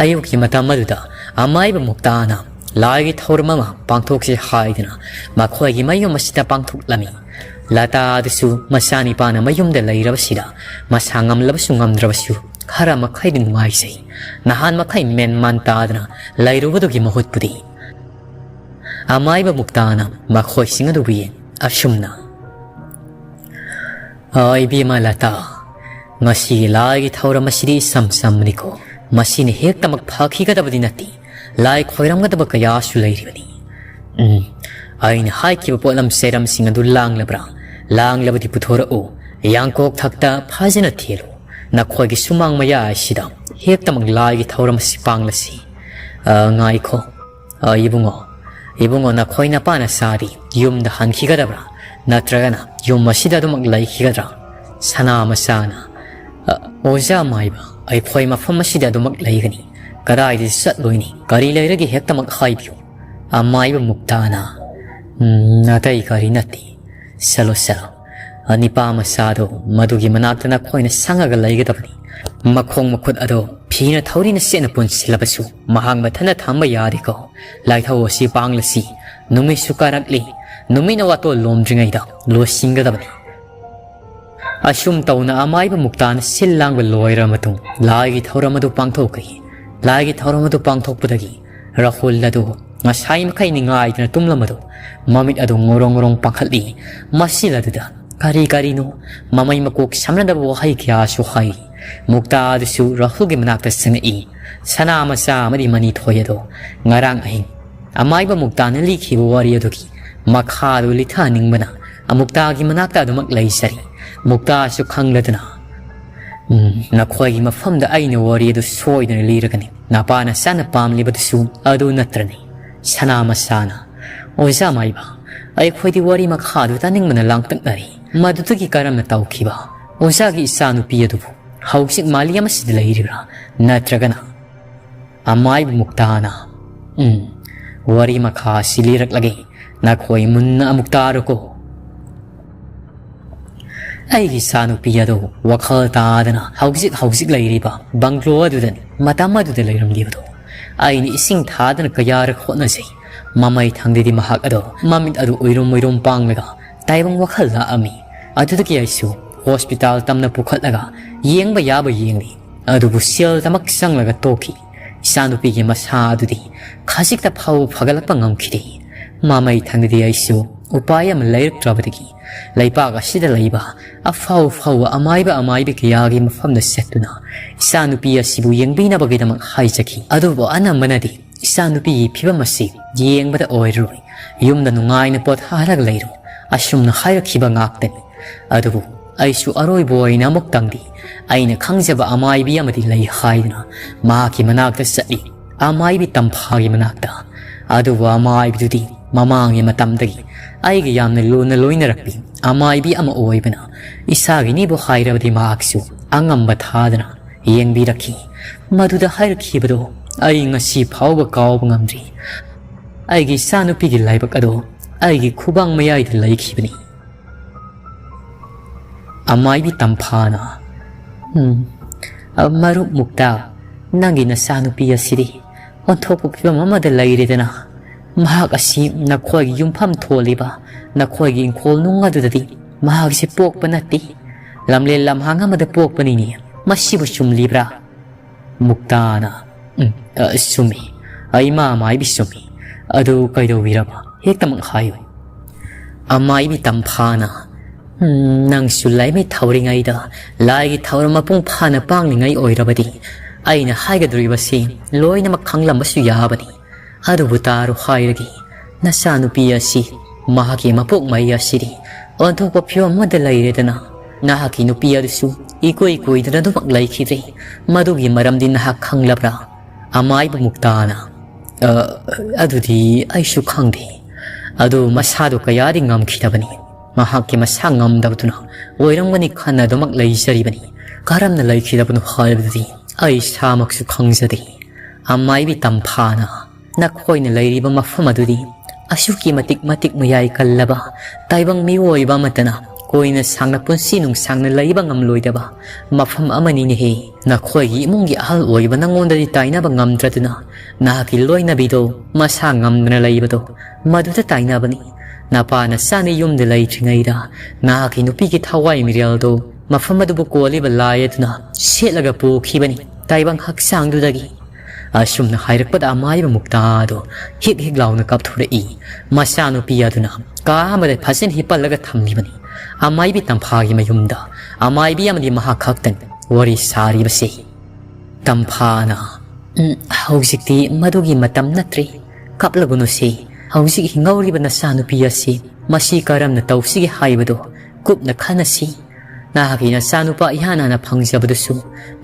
ꯑꯌꯨꯛꯀꯤ ꯃꯇꯝ ꯑꯗꯨꯗ ꯑꯃꯥꯏꯕ ꯃꯨꯛꯇꯥꯅ ꯂꯥꯏꯒꯤ ꯊꯧꯔꯝ ꯑꯃ ꯄꯥꯡꯊꯣꯛꯁꯤ ꯍꯥꯏꯗꯨꯅ ꯃꯈꯣꯏꯒꯤ ꯃꯌꯨꯝ ꯑꯁꯤꯗ ꯄꯥꯡꯊꯣꯛꯂꯝꯃꯤ꯫ ꯂꯇꯥ ꯑꯗꯨꯁꯨ ꯃꯆꯥꯅꯤꯄꯥꯅ ꯃꯌꯨꯝꯗ ꯂꯩꯔꯕꯁꯤꯗ ꯃꯁꯥ ꯉꯝꯂꯕꯁꯨ ꯉꯝꯗ꯭ꯔꯕꯁꯨ ꯈꯔ ꯃꯈꯩꯗꯤ ꯅꯨꯡꯉꯥꯏꯖꯩ꯫ ꯅꯍꯥꯟ ꯃꯈꯩ ꯃꯦꯟ ꯃꯥꯟ ꯇꯥꯗꯅ ꯂꯩꯔꯨꯕꯗꯨꯒꯤ ꯃꯍꯨꯠꯄꯨꯗꯤ ꯑꯃꯥꯏꯕ ꯃꯨꯛꯇꯥꯅ ꯃꯈꯣꯏꯁꯤꯡ ꯑꯗꯨꯕꯨ ꯌꯦꯡ ꯑꯁꯨꯝꯅ, "ꯑ, ꯏꯕꯦꯝꯃ ꯂꯇꯥ, ꯉꯁꯤꯒꯤ ꯂꯥꯏꯒꯤ ꯊꯧꯔꯝ ꯑꯁꯤꯗꯤ ꯏꯆꯝ ꯆꯝꯕꯅꯤꯀꯣ꯫ ꯃꯁꯤꯅ ꯍꯦꯛꯇꯃꯛ ꯐꯈꯤꯒꯗꯕꯗꯤ ꯅꯠꯇꯦ꯫ ꯂꯥꯏ ꯈꯣꯏꯔꯝꯒꯗꯕ ꯀꯌꯥꯁꯨ ꯂꯩꯔꯤꯕꯅꯤ꯫ ꯎꯝ, ꯑꯩꯅ ꯍꯥꯏꯈꯤꯕ ꯄꯣꯠꯂꯝ ꯆꯩꯔꯝꯁꯤꯡ ꯑꯗꯨ ꯂꯥꯡꯂꯕ꯭ꯔꯥ? ꯂꯥꯡꯂꯕꯗꯤ ꯄꯨꯊꯣꯔꯛꯎ꯫ ꯌꯥꯡꯀꯣꯛ ꯊꯛꯇ ꯐꯖꯅ ꯊꯦꯜꯂꯨ꯫ ꯅꯈꯣꯏꯒꯤ ꯁꯨꯃꯥꯡ ꯃꯌꯥꯏ ꯑꯁꯤꯗ ꯍꯦꯛꯇꯃꯛ ꯂꯥꯏꯒꯤ ꯊꯧꯔꯝ ꯑꯁꯤ ꯄꯥꯡꯂꯁꯤ꯫ ꯑ, ꯉꯥꯏꯈꯣ꯫ ꯑ, ꯏꯕꯨꯡꯉꯣ, ꯏꯕꯨꯡꯉꯣ, ꯅꯈꯣꯏ ꯅꯄꯥ ꯅꯆꯥꯗꯤ ꯌꯨꯝꯗ ꯍꯟꯈꯤꯒꯗꯕ꯭ꯔꯥ? ꯅꯠꯇ꯭ꯔꯒꯅ ꯌꯨꯝ ꯑꯁꯤꯗ ꯑꯗꯨꯃꯛ ꯂꯩꯈꯤꯒꯗ꯭ꯔꯥ?" ꯁꯅꯥ ꯃꯆꯥꯅ, "ꯑ, ꯑꯣꯖꯥ ꯃꯥꯏꯕ, ꯑꯩꯈꯣꯏ ꯃꯐꯝ ꯑꯁꯤꯗ ꯑꯗꯨꯃꯛ ꯂꯩꯒꯅꯤ꯫ ꯀꯗꯥꯏꯗ ꯆꯠꯂꯣꯏꯅꯤ? ꯀꯔꯤ ꯂꯩꯔꯒꯦ ꯍꯦꯛꯇꯃꯛ ꯍꯥꯏꯕꯤꯌꯨ꯫" ꯑꯃꯥꯏꯕ ꯃꯨꯛꯇꯥꯅ, "ꯎꯝ, ꯑꯇꯩ ꯀꯔꯤ ꯅꯠꯇꯦ꯫ ꯆꯠꯂꯣ, ꯆꯠꯂꯣ꯫ ꯑ, ꯅꯤꯄꯥ ꯃꯆꯥꯗꯣ ꯃꯗꯨꯒꯤ ꯃꯅꯥꯛꯇ ꯅꯈꯣꯏꯅ ꯁꯪꯉꯒ ꯂꯩꯒꯗꯕꯅꯤ꯫ ꯃꯈꯣꯡ ꯃꯈꯨꯠ ꯑꯗꯣ ꯐꯤꯅ ꯊꯧꯔꯤꯅ ꯆꯦꯠꯅ ꯄꯨꯟꯁꯤꯜꯂꯕꯁꯨ ꯃꯍꯥꯛ ꯃꯊꯟꯇ ꯊꯝꯕ ꯌꯥꯗꯦꯀꯣ꯫ ꯂꯥꯏꯊꯧ ꯑꯁꯤ ꯄꯥꯡꯂꯁꯤ꯫ ꯅꯨꯃꯤꯠꯁꯨ ꯀꯥꯔꯛꯂꯤ꯫ ꯅꯨꯃꯤꯠꯅ ꯋꯥꯇꯣꯜ ꯂꯣꯝꯗ꯭ꯔꯤꯉꯩꯗ ꯂꯣꯏꯁꯤꯟꯒꯗꯕꯅꯤ꯫" ꯑꯁꯨꯝ ꯇꯧꯅ ꯑꯃꯥꯏꯕ ꯃꯨꯛꯇꯥꯅ ꯁꯤꯜ ꯂꯥꯡꯕ ꯂꯣꯏꯔꯕ ꯃꯇꯨꯡ ꯂꯥꯏꯒꯤ ꯊꯧꯔꯝ ꯑꯗꯨ ꯄꯥꯡꯊꯣꯛꯈꯤ꯫ ꯂꯥꯏꯒꯤ ꯊꯧꯔꯝ ꯑꯗꯨ ꯄꯥꯡꯊꯣꯛꯄꯗꯒꯤ ꯔꯥꯍꯨꯜ ꯑꯗꯨ ꯉꯁꯥꯏ ꯃꯈꯩ ꯅꯤꯡꯉꯥꯏꯗꯅ ꯇꯨꯝꯂꯝꯕꯗꯨ ꯃꯃꯤꯠ ꯑꯗꯨ ꯉꯣꯔꯣꯡ ꯉꯣꯔꯣꯡ ꯄꯥꯡꯈꯠꯂꯤ꯫ ꯃꯁꯤꯜ ꯑꯗꯨꯗ ꯀꯔꯤ ꯀꯔꯤꯅꯣ ꯃꯃꯩ ꯃꯀꯣꯛ ꯁꯝꯅꯗꯕ ꯋꯥꯍꯩ ꯀꯌꯥꯁꯨ ꯍꯥꯏ꯫ ꯃꯨꯛꯇꯥ ꯑꯗꯨꯁꯨ ꯔꯥꯍꯨꯜꯒꯤ ꯃꯅꯥꯛꯇ ꯆꯪꯉꯛꯏ꯫ ꯁꯅꯥ ꯃꯆꯥ ꯑꯃꯗꯤ ꯃꯅꯤ ꯊꯣꯏ ꯑꯗꯣ ꯉꯔꯥꯡ ꯑꯍꯤꯡ ꯑꯃꯥꯏꯕ ꯃꯨꯛꯇꯥꯅ ꯂꯤꯈꯤꯕ ꯋꯥꯔꯤ ꯑꯗꯨꯒꯤ ꯃꯈꯥꯗꯨ ꯂꯤꯊꯅꯤꯡꯕꯅ ꯃꯨꯛꯇꯥꯒꯤ ꯃꯅꯥꯛꯇ ꯑꯗꯨꯃꯛ ꯂꯩꯖꯔꯤ꯫ ꯃꯨꯛꯇꯥꯁꯨ ꯈꯪꯂꯗꯅ, "ꯎꯝ, ꯅꯈꯣꯏꯒꯤ ꯃꯐꯝꯗ ꯑꯩꯅ ꯋꯥꯔꯤ ꯑꯗꯨ ꯁꯣꯏꯗꯅ ꯂꯤꯔꯒꯅꯤ꯫ ꯅꯄꯥ ꯅꯆꯥꯅ ꯄꯥꯝꯂꯤꯕꯗꯨꯁꯨ ꯑꯗꯨ ꯅꯠꯇ꯭ꯔꯅꯤ?" ꯁꯅꯥ ꯃꯆꯥꯅ, "ꯑꯣꯖꯥ ꯃꯥꯏꯕ, ꯑꯩꯈꯣꯏꯗꯤ ꯋꯥꯔꯤ ꯃꯈꯥꯗꯨ ꯇꯥꯅꯤꯡꯕꯅ ꯂꯥꯡꯇꯛꯅꯔꯤ꯫ ꯃꯗꯨꯗꯒꯤ ꯀꯔꯝꯅ ꯇꯧꯈꯤꯕ? ꯑꯣꯖꯥꯒꯤ ꯏꯆꯥꯅꯨꯄꯤ ꯑꯗꯨꯕꯨ ꯍꯧꯖꯤꯛ ꯃꯥꯂꯦꯝ ꯑꯁꯤꯗ ꯂꯩꯔꯤꯕ꯭ꯔꯥ? ꯅꯠꯇ꯭ꯔꯒꯅ?" ꯑꯃꯥꯏꯕ ꯃꯨꯛꯇꯥꯅ, "ꯎꯝ, ꯋꯥꯔꯤ ꯃꯈꯥ ꯑꯁꯤ ꯂꯤꯔꯛꯂꯒꯦ꯫ ꯅꯈꯣꯏ ꯃꯨꯟꯅ ꯑꯃꯨꯛ ꯇꯥꯔꯣꯀꯣ꯫ ꯑꯩꯒꯤ ꯏꯆꯥꯅꯨꯄꯤ ꯑꯗꯨ ꯋꯥꯈꯜ ꯇꯥꯗꯅ ꯍꯧꯖꯤꯛ ꯍꯧꯖꯤꯛ ꯂꯩꯔꯤꯕ ꯕꯪꯒ꯭ꯂꯣ ꯑꯗꯨꯗꯅꯤ ꯃꯇꯝ ꯑꯗꯨꯗ ꯂꯩꯔꯝꯂꯤꯕꯗꯨ꯫ ꯑꯩꯅ ꯏꯁꯤꯡ ꯊꯥꯗꯅ ꯀꯌꯥꯔꯛ ꯍꯣꯠꯅꯖꯩ꯫ ꯃꯃꯩ ꯊꯪꯗꯗꯤ ꯃꯍꯥꯛ ꯑꯗꯣ ꯃꯃꯤꯠ ꯑꯗꯨ ꯎꯏꯔꯨꯝ ꯎꯏꯔꯨꯝ ꯄꯥꯡꯂꯒ ꯇꯥꯏꯕꯪ ꯋꯥꯈꯜ ꯂꯥꯛꯑꯝꯃꯤ꯫ ꯑꯗꯨꯗꯒꯤ ꯑꯩꯁꯨ ꯍꯣꯁꯄꯤꯇꯥꯜ ꯇꯝꯅ ꯄꯨꯈꯠꯂꯒ ꯌꯦꯡꯕ ꯌꯥꯕ ꯌꯦꯡꯂꯤ꯫ ꯑꯗꯨꯕꯨ ꯁꯦꯜꯗꯃꯛ ꯆꯪꯂꯒ ꯇꯣꯛꯈꯤ꯫ ꯏꯆꯥꯅꯨꯄꯤꯒꯤ ꯃꯁꯥ ꯑꯗꯨꯗꯤ ꯈꯖꯤꯛꯇ ꯐꯥꯎ ꯐꯒꯠꯂꯛꯄ ꯉꯝꯈꯤꯗꯦ꯫ ꯃꯃꯩ ꯊꯪꯗꯗꯤ ꯑꯩꯁꯨ ꯎꯄꯥꯏ ꯑꯃ ꯂꯩꯔꯛꯇ꯭ꯔꯕꯗꯒꯤ ꯂꯩꯄꯥꯛ ꯑꯁꯤꯗ ꯂꯩꯕ ꯑꯐꯥꯎ ꯑꯐꯥꯎꯕ ꯑꯃꯥꯏꯕ ꯑꯃꯥꯏꯕꯤ ꯀꯌꯥꯒꯤ ꯃꯐꯝꯗ ꯆꯠꯇꯨꯅ ꯏꯆꯥꯅꯨꯄꯤ ꯑꯁꯤꯕꯨ ꯌꯦꯡꯕꯤꯅꯕꯒꯤꯗꯃꯛ ꯍꯥꯏꯖꯈꯤ꯫ ꯑꯗꯨꯕꯨ ꯑꯅꯝꯕꯅꯗꯤ ꯏꯆꯥꯅꯨꯄꯤꯒꯤ ꯐꯤꯕꯝ ꯑꯁꯤ ꯌꯦꯡꯕꯗ ꯑꯣꯏꯔꯔꯣꯏ, ꯌꯨꯝꯗ ꯅꯨꯡꯉꯥꯏꯅ ꯄꯣꯊꯥꯔꯒ ꯂꯩꯔꯣ, ꯑꯁꯨꯝꯅ ꯍꯥꯏꯔꯛꯈꯤꯕ ꯉꯥꯛꯇꯅꯤ꯫ ꯑꯗꯨꯕꯨ ꯑꯩꯁꯨ ꯑꯔꯣꯏꯕ ꯑꯣꯏꯅ ꯑꯃꯨꯛꯇꯪꯗꯤ ꯑꯩꯅ ꯈꯪꯖꯕ ꯑꯃꯥꯏꯕꯤ ꯑꯃꯗꯤ ꯂꯩ ꯍꯥꯏꯗꯨꯅ ꯃꯍꯥꯛꯀꯤ ꯃꯅꯥꯛꯇ ꯆꯠꯂꯤ꯫ ꯑꯃꯥꯏꯕꯤ ꯇꯝꯐꯥꯒꯤ ꯃꯅꯥꯛꯇ꯫ ꯑꯗꯨꯕꯨ ꯑꯃꯥꯏꯕꯤꯗꯨꯗꯤ ꯃꯃꯥꯡꯒꯤ ꯃꯇꯝꯗꯒꯤ ꯑꯩꯒ ꯌꯥꯝꯅ ꯂꯨꯅ ꯂꯣꯏꯅꯔꯛꯄꯤ ꯑꯃꯥꯏꯕꯤ ꯑꯃ ꯑꯣꯏꯕꯅ ꯏꯁꯥꯒꯤꯅꯤꯕꯨ ꯍꯥꯏꯔꯕꯗꯤ ꯃꯍꯥꯛꯁꯨ ꯑꯉꯝꯕ ꯊꯥꯗꯅ ꯌꯦꯡꯕꯤꯔꯛꯈꯤ꯫ ꯃꯗꯨꯗ ꯍꯥꯏꯔꯛꯈꯤꯕꯗꯣ ꯑꯩ ꯉꯁꯤ ꯐꯥꯎꯕ ꯀꯥꯎꯕ ꯉꯝꯗ꯭ꯔꯤ꯫ ꯑꯩꯒꯤ ꯏꯆꯥꯅꯨꯄꯤꯒꯤ ꯂꯥꯏꯕꯛ ꯑꯗꯣ ꯑꯩꯒꯤ ꯈꯨꯕꯥꯡ ꯃꯌꯥꯏꯗ ꯂꯩꯈꯤꯕꯅꯤ꯫ ꯑꯃꯥꯏꯕꯤ ꯇꯝꯐꯥꯅ, "ꯎꯝ, ꯃꯔꯨꯞ ꯃꯨꯛꯇ, ꯅꯪꯒꯤ ꯅꯆꯥꯅꯨꯄꯤ ꯑꯁꯤꯗꯤ ꯑꯣꯟꯊꯣꯛꯄ ꯐꯤꯕꯝ ꯑꯃꯗ ꯂꯩꯔꯦꯗꯅ꯫ ꯃꯍꯥꯛ ꯑꯁꯤ ꯅꯈꯣꯏꯒꯤ ꯌꯨꯝꯐꯝ ꯊꯣꯜꯂꯤꯕ ꯅꯈꯣꯏꯒꯤ ꯏꯪꯈꯣꯜ ꯅꯨꯡ ꯑꯗꯨꯗꯗꯤ ꯃꯍꯥꯛꯁꯤ ꯄꯣꯛꯄ ꯅꯠꯇꯦ꯫ ꯂꯝꯂꯦꯟ ꯂꯝꯍꯥꯡ ꯑꯃꯗ ꯄꯣꯛꯄꯅꯤꯅꯦ꯫ ꯃꯁꯤꯕꯨ ꯆꯨꯝꯂꯤꯕ꯭ꯔꯥ?" ꯃꯨꯛꯇꯥꯅ, "ꯎꯝ, ꯑ, ꯆꯨꯝꯃꯤ꯫ ꯑꯩ ꯃꯥ ꯃꯥꯏꯕꯤ ꯆꯨꯝꯃꯤ꯫ ꯑꯗꯨ ꯀꯩꯗꯧꯕꯤꯔꯕ? ꯍꯦꯛꯇꯃꯛ ꯍꯥꯏꯌꯨ꯫" ꯑꯃꯥꯏꯕꯤ ꯇꯝꯐꯥꯅ, "ꯎꯝ, ꯅꯪꯁꯨ ꯂꯥꯏꯃꯤꯠ ꯊꯧꯔꯤꯉꯩꯗ ꯂꯥꯏꯒꯤ ꯊꯧꯔꯝ ꯃꯄꯨꯡ ꯐꯥꯅ ꯄꯥꯡꯂꯤꯉꯩ ꯑꯣꯏꯔꯕꯗꯤ ꯑꯩꯅ ꯍꯥꯏꯒꯗꯧꯔꯤꯕꯁꯤ ꯂꯣꯏꯅꯃꯛ ꯈꯪꯂꯝꯕꯁꯨ ꯌꯥꯕꯅꯤ꯫ ꯑꯗꯨꯕꯨ ꯇꯥꯔꯣ ꯍꯥꯏꯔꯒꯦ, ꯅꯆꯥꯅꯨꯄꯤ ꯑꯁꯤ ꯃꯍꯥꯛꯀꯤ ꯃꯄꯣꯛ ꯃꯍꯩ ꯑꯁꯤꯗꯤ ꯑꯣꯟꯊꯣꯛꯄ ꯐꯤꯕꯝ ꯑꯃꯗ ꯂꯩꯔꯦꯗꯅ꯫ ꯅꯍꯥꯛꯀꯤ ꯅꯨꯄꯤ ꯑꯗꯨꯁꯨ ꯏꯀꯨꯏ ꯀꯨꯏꯗꯅ ꯑꯗꯨꯃꯛ ꯂꯩꯈꯤꯗ꯭ꯔꯦ꯫ ꯃꯗꯨꯒꯤ ꯃꯔꯝꯗꯤ ꯅꯍꯥꯛ ꯈꯪꯂꯕ꯭ꯔꯥ?" ꯑꯃꯥꯏꯕ ꯃꯨꯛꯇꯥꯅ, "ꯑ, ꯑꯗꯨꯗꯤ ꯑꯩꯁꯨ ꯈꯪꯗꯦ꯫ ꯑꯗꯨ ꯃꯁꯥꯗꯣ ꯀꯌꯥꯗꯤ ꯉꯝꯈꯤꯗꯕꯅꯤ꯫ ꯃꯍꯥꯛꯀꯤ ꯃꯁꯥ ꯉꯝꯗꯕꯗꯨꯅ ꯑꯣꯏꯔꯝꯒꯅꯤ ꯈꯟꯅ ꯑꯗꯨꯃꯛ ꯂꯩꯖꯔꯤꯕꯅꯤ꯫ ꯀꯔꯝꯅ ꯂꯩꯈꯤꯗꯕꯅꯣ ꯍꯥꯏꯕꯗꯨꯗꯤ ꯑꯩ ꯏꯁꯥꯃꯛꯁꯨ ꯈꯪꯖꯗꯦ꯫" ꯑꯃꯥꯏꯕꯤ ꯇꯝꯐꯥꯅ, "ꯅꯈꯣꯏꯅ ꯂꯩꯔꯤꯕ ꯃꯐꯝ ꯑꯗꯨꯗꯤ ꯑꯁꯨꯛꯀꯤ ꯃꯇꯤꯛ ꯃꯇꯤꯛ ꯃꯌꯥꯏ ꯀꯜꯂꯕ ꯇꯥꯏꯕꯪ ꯃꯤꯑꯣꯏꯕ ꯑꯃꯠꯇꯅ ꯀꯨꯏꯅ ꯁꯥꯡꯅ ꯄꯨꯟꯁꯤ ꯅꯨꯡꯁꯥꯡꯅ ꯂꯩꯕ ꯉꯝꯂꯣꯏꯗꯕ ꯃꯐꯝ ꯑꯃꯅꯤꯅꯦꯍꯦ꯫ ꯅꯈꯣꯏꯒꯤ ꯏꯃꯨꯡꯒꯤ ꯑꯍꯜ ꯑꯣꯏꯕ ꯅꯉꯣꯟꯗꯗꯤ ꯇꯥꯏꯅꯕ ꯉꯝꯗ꯭ꯔꯗꯨꯅ ꯅꯍꯥꯛꯀꯤ ꯂꯣꯏꯅꯕꯤꯗꯣ ꯃꯁꯥ ꯉꯝꯗꯅ ꯂꯩꯕꯗꯣ ꯃꯗꯨꯗ ꯇꯥꯏꯅꯕꯅꯤ꯫ ꯅꯄꯥ ꯅꯆꯥꯅ ꯌꯨꯝꯗ ꯂꯩꯇ꯭ꯔꯤꯉꯩꯗ ꯅꯍꯥꯛꯀꯤ ꯅꯨꯄꯤꯒꯤ ꯊꯋꯥꯏ ꯃꯤꯔꯦꯜꯗꯣ ꯃꯐꯝ ꯑꯗꯨꯕꯨ ꯀꯣꯜꯂꯤꯕ ꯂꯥꯏ ꯑꯗꯨꯅ ꯁꯦꯠꯂꯒ ꯄꯨꯈꯤꯕꯅꯤ ꯇꯥꯏꯕꯪ ꯍꯛꯆꯥꯡꯗꯨꯗꯒꯤ꯫ ꯑꯁꯨꯝꯅ ꯍꯥꯏꯔꯛꯄꯗ ꯑꯃꯥꯏꯕ ꯃꯨꯛꯇꯥꯗꯣ ꯍꯤꯛ ꯍꯤꯛ ꯂꯥꯎꯅ ꯀꯥꯞꯊꯣꯔꯛꯏ꯫ ꯃꯆꯥꯅꯨꯄꯤ ꯑꯗꯨꯅ ꯀꯥ ꯑꯃꯗ ꯐꯖꯅ ꯍꯤꯞꯄꯜꯂꯒ ꯊꯝꯂꯤꯕꯅꯤ꯫ ꯑꯃꯥꯏꯕꯤ ꯇꯝꯐꯥꯒꯤ ꯃꯌꯨꯝꯗ ꯑꯃꯥꯏꯕꯤ ꯑꯃꯗꯤ ꯃꯍꯥꯛ ꯈꯛꯇꯪ ꯋꯥꯔꯤ ꯁꯥꯔꯤꯕꯁꯤ꯫ ꯇꯝꯐꯥꯅ, "ꯎꯝ, ꯍꯧꯖꯤꯛꯇꯤ ꯃꯗꯨꯒꯤ ꯃꯇꯝ ꯅꯠꯇ꯭ꯔꯤ꯫ ꯀꯞꯂꯒꯨꯅꯨꯁꯤ꯫ ꯍꯧꯖꯤꯛ ꯍꯤꯡꯍꯧꯔꯤꯕ ꯅꯆꯥꯅꯨꯄꯤ ꯑꯁꯤ ꯃꯁꯤ ꯀꯔꯝꯅ ꯇꯧꯁꯤꯒꯦ ꯍꯥꯏꯕꯗꯨ ꯀꯨꯞꯅ ꯈꯟꯅꯁꯤ꯫ ꯅꯍꯥꯛꯀꯤ ꯅꯆꯥꯅꯨꯄꯥ ꯏꯍꯥꯟ ꯍꯥꯟꯅ ꯐꯪꯖꯕꯗꯨꯁꯨ